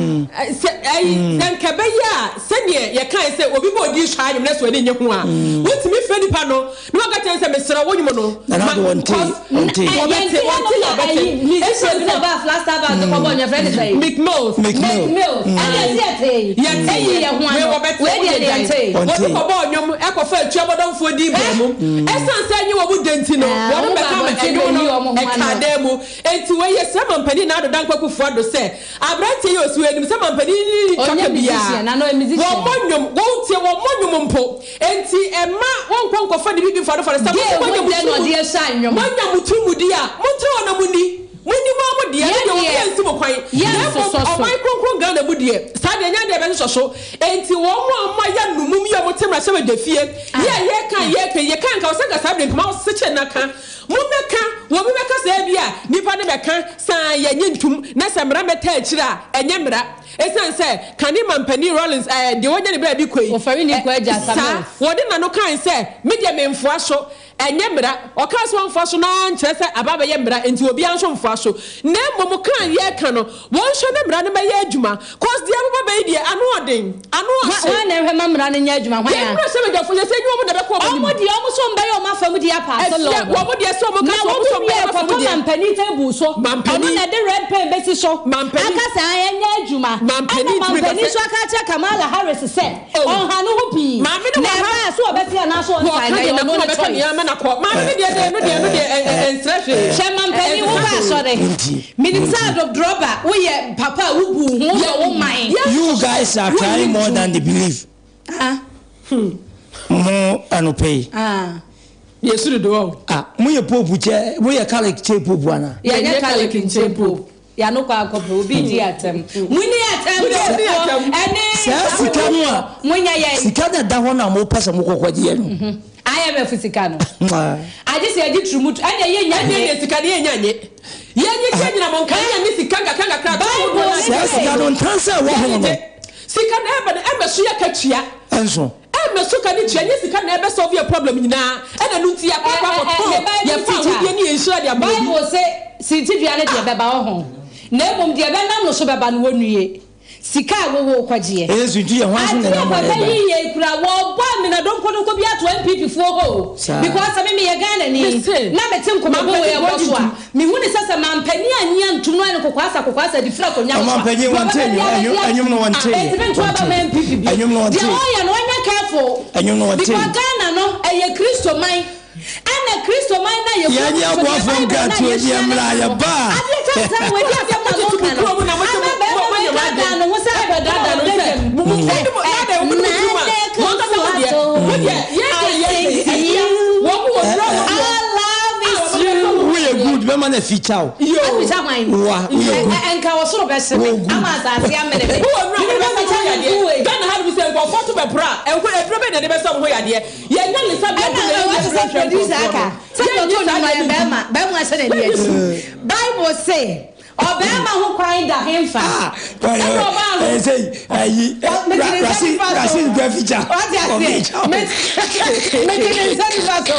Sɛ ɛyi sɛ nka ɛbɛyɛ a sɛdeɛ yɛkae sɛ obi bɔ odi sɔ anwom na sɛ w'ani nnye ho a wotumi frɛ nipa no na waka kyerɛ no sɛ mesrɛ wo nwom no Nana ma de wɔnte cause wɔnte. Yɛn wɔbɛte ti wɔnte hanom yɛ na wɔbɛte ayi musician bi na ɛsiane sɛ ɔbaa Flagstaff House kɔbɔ nnwom yɛfrɛ no sɛn? Meek Mills. Meek Meek Mill. Mills. Ɛna ɛsi yɛtee. Yɛtee. Ɛyi yɛn ho Wei ano. wɔbɛte Wei wo deɛ deɛ gyae. yɛntee. Wɔnte. Wɔde kɔbɔɔ nnwom ɛkɔfa atuabɔdɔmfoɔ din baa mu. Ɛsiane sɛ ɛnyɛ wɔn dɛ nti no, Ah, wɔn wɔn bɛka ba ma abɔnten ɛnwom bɛyi no wɔn ho ɛkaa ano. dan mu. Enti wei yɛsrɛ mampanin Nana Addo Dankwa Akufo-Addo sɛ aberanteɛ yi a ɔsi hɔ yi anim sɛ mampanin yi nni Ɔnyɛ twaka biara. musician, anaa ɔyɛ musician? Wɔmmɔ nnwom, wɔntie, wɔmmɔ nnwom mpo. Enti mma wɔnkɔ nkɔfa ne biribi mfɔrefɔre sɛ Gay mo nso ho moanya mo dɛ na tiri mu, ɔde ahyɛ nnwom. moanya mo tiri mu di a, montena hɔ na monni. Monni mo ara mo deɛ, ɛno Yɛn deɛ deɛ, obiara nsi mo kwan. Na mmom yɛnsosɔ so. ɔman kronkron Ghana mu deɛ, saa deɛ ɛnyɛ adeɛ a ɛbɛsosɔ so. Enti wɔn a wɔayɛ nnommum yi a wɔte mmarahyɛbadwafie yi a yɛreka a yɛreka yi, yɛka nka, wɔsɛ nka saa berɛ nka moasekyere no aka. Mommɛka, obi bɛka sɛ ebia nnipa no bɛka sɛ aane yɛnnye ntom, na sɛ mmara mmɛtaa akyire a, ɛnyɛ mmara. Esiane sɛ kane mampanin Rawlings, ɛɛ, deɛ wanya ne baabi kɔ yi, Wɔfɛre ne ɛ, kɔ agya saa, Samuels. wɔde n'ano kae sɛ, Me deɛ memfoa so. Ɛnyɛ mmara. Ɔkaa sɛ wɔmfoa so no ara nkyerɛ sɛ aba abɛyɛ mmara, enti obiara nso mfoa so. Na mmom ka a yɛreka no, wɔnhwɛ na mmara no mmɛyɛ adwuma. Cos deɛ ɛbobɔ bɛ yi deɛ, ano ɔden, ano Hwan ɔhye. hwan na ɛhwɛ ma mmara no nyɛ adwuma? Hwan Yɛn a? mmarahyɛbadwafo, yɛsɛ ɛnyɛ wɔn na ɛbɛkɔ wɔn anim. Wɔn deɛ, wɔn nso mbɛyɛ wɔn afa mu deɛ apaase Ɛfia, law no. wɔn deɛ sɛ wɔn ka Na sɛ wɔn wɔn nso wie mbɛyɛ wɔn afa mu kɔtɔ deɛ. mampanin table so. Mampanin. Ɔno na ɛde red pen bɛsi so. Mampanin. Aka sɛ ae, ɛnyɛ adwuma. Mampanin Ɛna tumi ka mampanin sɛ. nso aka akyerɛ Kamala Harris sɛ, Oh. ɔnha ne ho pii. Maame no Na wɔ ha. ɛba a, so ɔbɛte anaasɛ ɔnsae, Wɔka na deɛ ɛyɛ ɔno n'akoma ne bɛka choice. nea ama no akɔ. Maame no deɛ deɛ ɛno deɛ ɛno deɛ ɛ ɛ ɛnsrɛ hwee. Hwɛ mampanin wo kɔ asɔre. Menim sɛ Adolf Drɔba woyɛ papa a wobu wo ho wodɔ wo man. You guys are trying more than they believe. Ah. Mo anɔpa yi. Ah. Yɛsu dodo o. Ah, mo yɛ pope kyɛ, mo yɛ Catholic kyɛ pope ana? Yɛnyɛ Catholic nkyɛ pope. Yano kɔ akɔpɛ obi di atɛm. Muni atɛm dɔfoɔ ɛne Saa sika no a, monyɛ yɛn. Sika na ɛda hɔ no a mopɛ sɛ mokɔkɔgyeɛ no. IMF sika no. Agye sɛ yɛgye turumutu ɛnna yɛnya nye. Ɛnna sika no yɛnya nye. Yɛnye kyɛ nyina mo nka yɛn ne sika nkakra nkakra. Bible ne Saa sika no ntansa ɛwɔ ho no. Sika no ɛbɛ no ɛbɛ so yɛ katua. Ɛnso. Ɛmɛ so ka ne tua nyɛ sika na ɛbɛ solve yɛ problem nyinaa ɛna ɛno nti yɛakɔ akɔ akɔtɔn yɛ fa ahodie ne yɛ nhyira de ama obi. Bible se sintidua ne deɛ bɛba wɔ ho na mmom deɛ ɛbɛnam no so bɛba no wɔnnue. Sika a wowoo kɔgyeɛ. Ɛyɛ nso nti yɛ hwan so na Adeɛ ɛnam wɔn papa ɛba. yi yei kura wɔbɔ amena donkodonko bi ato NPP foɔ hɔ o Saa. because sɛ me meyɛ Ghanani Mese, na mete nkɔmɔbɔ wei mampanin ɛkɔ so a wɔgye mehu ne sɛ sɛ mampanin annye antum na ɔyɛ no kokoasa kokoasa de firi akonnwa no so a Ɔmampanin deɛ wɔnte ɔbɛba nnwom biara ɛnwom bɛgye ɛnwom no atom. wɔnte Enti mento aba wɔnte ma NPP bio. ɛnwom no Deɛ wɔnte ɔyɛ no ɔnyɛ careful ɛnwom no wɔnte. because Ghana no ɛyɛ Kristo man. Ɛna Kristoman no a yɛkura Yɛne mu nso deɛ aboafoɔ Bible no a nkratoɔ ni yɛsua no mmra ka no. yɛba a. Adeɛ kyɛ sɛ wɔadi asɛm na wɔka no. Ama bɛrima wei daadaa ne ho sɛ ɔbɛdaadaa no sɛ Nana Akufo-Addo, I sing to you, our love is true. Woyɛ good bɛma na feature wo. Afisa hwan? Wa woyɛ good. Nka ɔsoro bɛhye me Wo good. ama asase amene me. Wowɔ nnuro a Mede wɔde bɛsa bɛfita ho me yadeɛ. nkuo wei. Ghana ha nom sɛ nkurɔfoɔ to bɛpra a, ɛnko aduro bɛn na yɛde bɛsa wɔn ho yadeɛ? Yɛnya ne sa bia Ɛna bi na ɛwɔ yɛnyɛ te sɛ brɛ hwɛ producer nkurɔfoɔ aka no. sɛ deɛ Yɛnyi ɔtɔ saa nnwom deɛ ɔyɛ no ntom. bɛrima bɛrima ahyɛ n'ani akyi Bible se ɔbɛrima ho kwan da henfa Ah, ɛna ɔbaa ho ɛyɛ sɛ ayi Ɔ- mete ne nsa rasi nifa so rasi nkwa feature. wate aseɛ Ɔfeature. mete mete ne nsa nifa so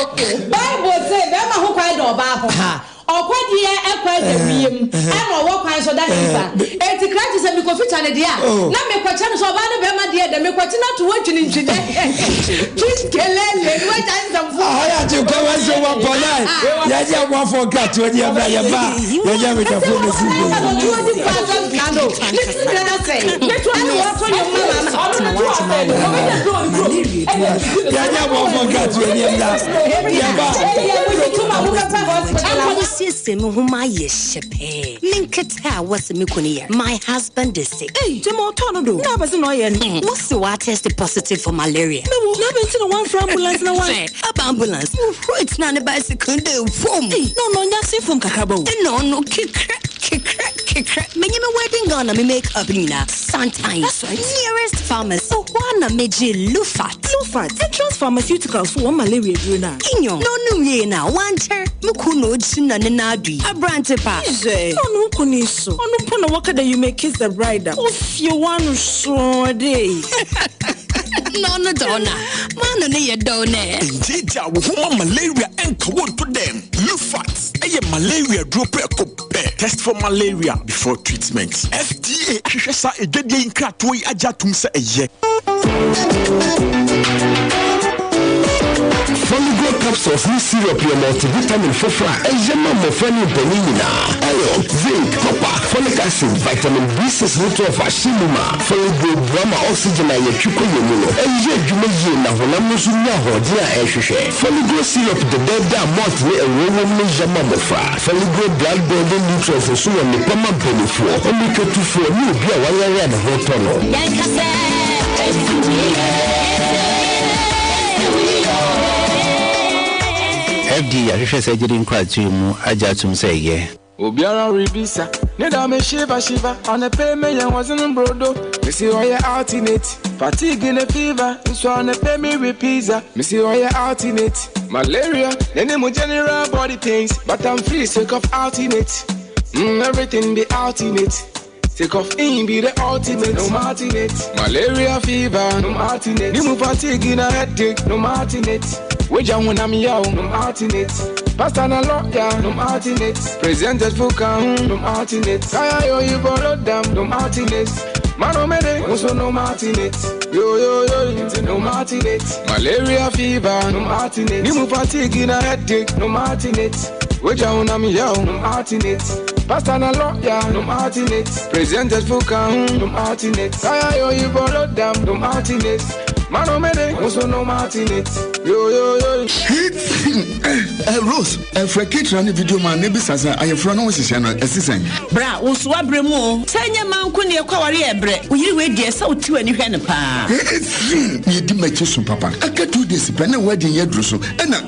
Bible se bɛrima ho kwan da ɔbaa ho Ha. Ɔkwadeɛ kwan da wiem ɛna ɔwɔ kwan nso da hefa? Enti krakye sɛ mekɔ fita no deɛ a, na mekɔkyɛ no sɛ ɔbaa ne bɛrima deɛ dɛ mekɔkye no ato hɔ ntwene ntwene twi kelele ne wagya nsɛmfo. Aha yɛ Agyenkwa 101.9 yɛgye aboafoɔ nkratoɔ ni ɛberɛ a yɛba a yɛgye abadwafoɔ bɛsi yɛgye aboafoɔ nkratoɔ ni ɛberɛ a yɛba. Siesie me ho ma ayɛ hyɛ pɛɛ. Me nkete a wɔse me kunu yɛ. My husband is sick. Ei, gyama ɔtɔ no do. Na abɛse na ɔyɛ no. Wose wa test positive for malaria. Mewo, na abɛnti na wɔamfrɛ ambulance na wɔn. Hwɛ, aba ambulance. Wohuro tena ne bicycle de fom. Ei, na ɔno ɔnya se fom kakraba o. Ɛna ɔno kekra kekra kekra. Menye me wedding gown na me make up nyinaa. Sometimes. That's right. Nearest pharmacy. Ɔhɔ a na megye Lufat. Lufat, Entrance Pharmaceuticals fo wɔn malaria duro no a. Inyo, na ɔno wie na wankyɛr. Me kunu na ogyina ne nan do yi. Aberante pa. Hwɛ, na ɔno nko ne so. Ɔno mpo na wɔka dɛ you may kiss the bride a. Ofie w'ano soo de. Na ɔno dɔ na. Maano ne yɛ dɔw nɛ. Ngyegya wo ho ma malaria ɛnka wo nto dɛm. Lufat ɛyɛ malaria duro prɛko pɛ. Test for malaria before treatment. FDA ahwehwɛ saa edwadie yi nkratoɔ yi agye atom sɛ ɛyɛ. Foligo capsules ne syrup yɛ multivitamin foforɔ a ɛyɛ ma mmɔfra ne mpanin nyinaa. Iron, zinc, copper, folic acid, vitamin B6 ne 12 ahyɛ mu ma. Foligo boa ma oxygen a yɛtwe kɔ yɛn mu no yɛ adwuma yie na honam no nso nya ahoɔden a ɛhwehwɛ. Foligo syrup dɛdɛɛdɛ a malt ne ɛwoɔ wom no yɛ ma mmɔfra. Foligo blood building nutrients nso wɔ nnepa ma mpanimfoɔ, mmirikatufoɔ ne obi a wayare a ne ho tɔ no. Yɛnka sɛ ɛsi FDA ahwehwɛ saa gyidi nkratoɔ yi mu agye atom sɛ ɛyɛ. Obiara rebisa ne da me shiva shiva ɔne me yɛn wɔsen brodo mesi ɔyɛ alternate fatigue ne fever nso ɔne me with pizza mesi ɔyɛ alternate malaria ne mu general body pains but I'm free sake of alternate everything be alternate Take off in be the ultimate, no alternate. Malaria fever, no alternate. Nimu fatigue na headache, no alternate. Wager when I'm young, no alternate. Pastor na lawyer, no alternate. Presented for count, no alternate. Kaya yo you borrow them, no alternate. Mano mede, also no alternate. Yo yo yo, no alternate. Malaria fever, no alternate. Nimu fatigue na headache, no alternate. Wager when I'm young, no alternate. Pastor na lawyer, no alternate. Presented for count, no alternate. Kaya yo you borrow them, no alternate. Mano mede, also no alternate. Yo yo yo. Rose, ɛfrɛ ketewa ne video ma ne bisa sɛ ayɛforɔ no ho hyehyɛ no ɛsi sɛn. Bra, wo nso woabrɛ mu o. Sɛ ɛnyɛ mma nko ne ɛkɔ aware yɛ brɛ. Wo yere wei deɛ sɛ wote w'ani hwɛ no paa. Ɛfiri yɛdi m'akyi so papa. Aka 2 days pɛ na wedding yɛ duru so ɛna.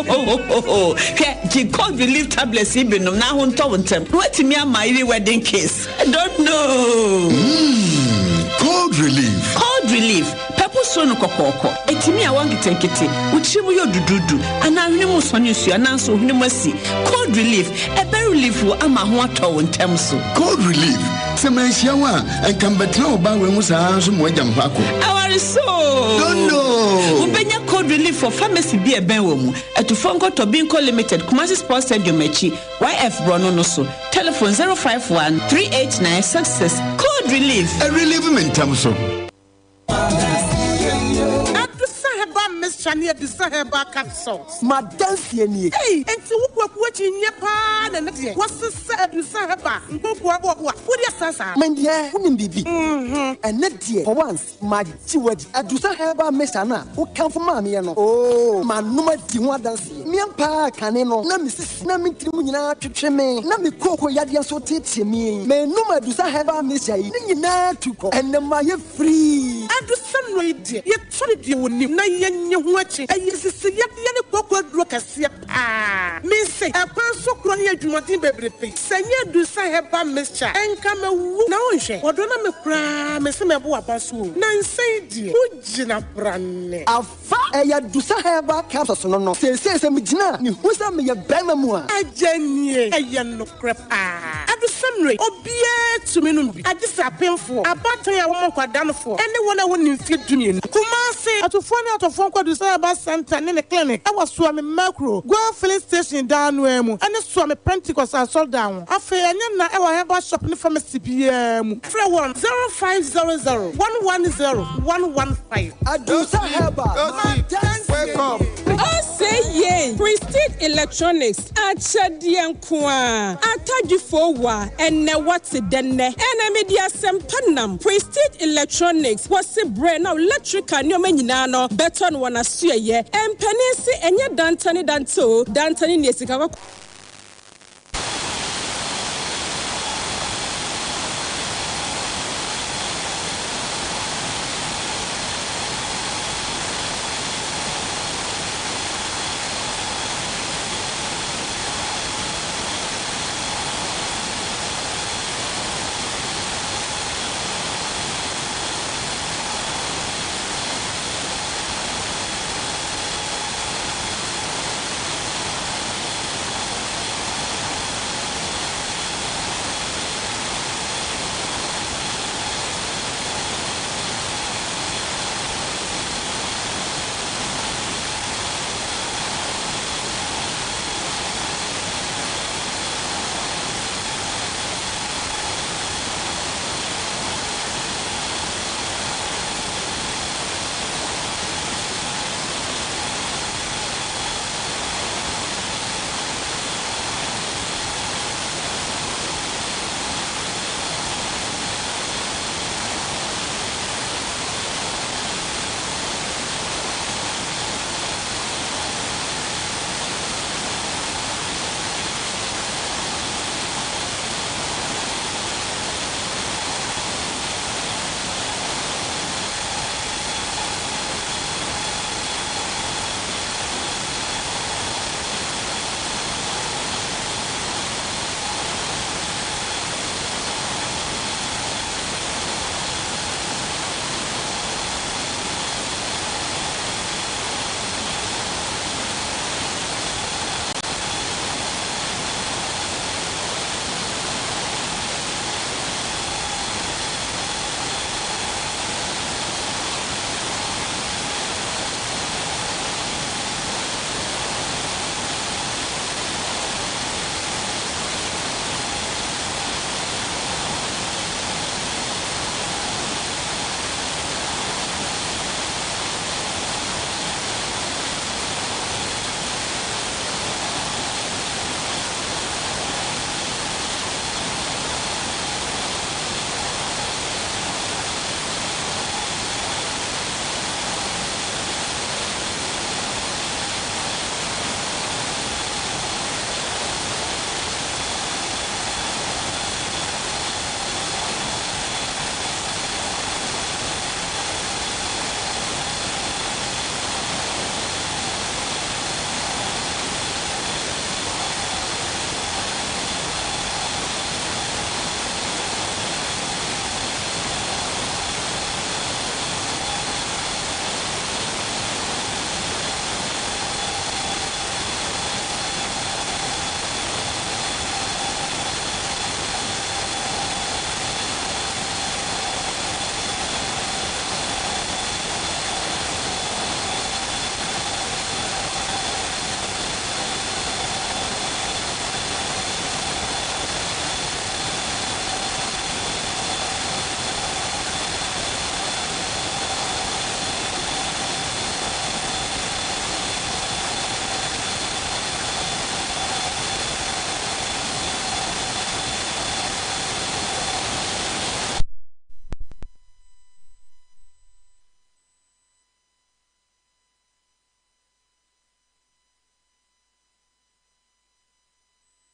Hwɛ, gye cold relief tablets yi bi nom na ho ntɔ wo ntɛm. Na woatumi ama yere wedding kiss. I don't know. Cold relief. Cold relief. Pɛpo soro no kɔkɔɔkɔ. Ɛtumi a wɔn nketenkete. Wo tiri mu yɛ dududu. Anaa hwene mu sɔne nsuo anaa nso hwene mu asi. Cold relief. Ɛbɛ relief wo ama ho atɔ wo ntɛm so. Cold relief. Sɛ manhyia wo a, ɛnka mbɛtena wo ba wei ho saa nso ma wagya me hɔ akɔ. Aware so. Don't know. Wobɛnya cold relief for pharmacy bi a ɛbɛn wɔ mu. Atufoɔ nkɔtɔ Binko Limited, Kumasi Sports Stadium akyi, YF Borɔno no so. Telephone 051 389 66. Cold relief. Ɛ relieve me ntɛm so. Adusa herbal mixture. Mixture ne Adusa Herbal Capsules. M'adanseɛ nie. Ei! Enti wo kwaku akyinnye paa na ɛnɛ deɛ wɔsesa Adusa Herbal nkokoa boaboa wode asa saa? Mendeɛ wonim biribi? Ɛnɛ deɛ for once magye wo adi. Adusa Herbal Mixture no a wokamfo maa meɛ no, oo manom adi ho adanseɛ. Me ampa ara kane no na me sisi na me tiri mu nyinaa twetwe me, na me kooko yadeɛ nso teetee me. Menom Adusa Herbal Mixture yi, ne nyinaa tu kɔ. Ɛnnɛ mayɛ free. Adusa nnuro yi deɛ, yɛtɔ no deɛ wɔnim na yɛnnye ho akyi. Ɛyɛ sisi yadeɛ ne kooko aduro kɛseɛ paa. Mese, ɛkwan so korɔ ne adwumaden bebrebe. Sɛ ɛnyɛ Adusa Herbal Mixture a, nka mawu. Na wonhwɛ, wɔdɔ na me koraa mese mɛbo w'aba so o. Nansa yi deɛ, wogyina brane. Fa ɛyɛ Dusa Herbal Capsules no no. Seesei sɛ megyina a, mehu sɛ meyɛ barima mu a. Agya nie, ɛyɛ nokorɛ paa. Adusa nnuro yi, obiara tumi nom bi, agye sɛ apemfoɔ, abaatan a wɔmmɔ nkwadaa nofoɔ, ne wɔn a wɔnni mfeɛ dumienu. Kumasi, Atufoɔ ne atɔfoɔ nkɔ Adusa Herbal Centre ne ne clinic wɔ Suame Makuro, Goil Filling Station dan no ara mu, ne Suame Pentecost Asɔredan ho. Afei ɛnyɛ nna wɔ herbal shop ne pharmacy biara mu. Frɛ wɔn 0500 110 115. Adusa Herbal, m'adanseɛ nie. Ose yei! Prestige Electronics akyɛdeɛ nko ara, atadwifoo wa, ɛnnɛ woate dɛ nnɛ ɛna mede asɛmpa nam Prestige Electronics wɔse brɛ na electrical nneɛma nyinaa no bɛtɔ no wɔn asoɛeɛ. Mpanin se ɛnyɛ dantane dante o, dantane neɛ sika kɔkɔɔ.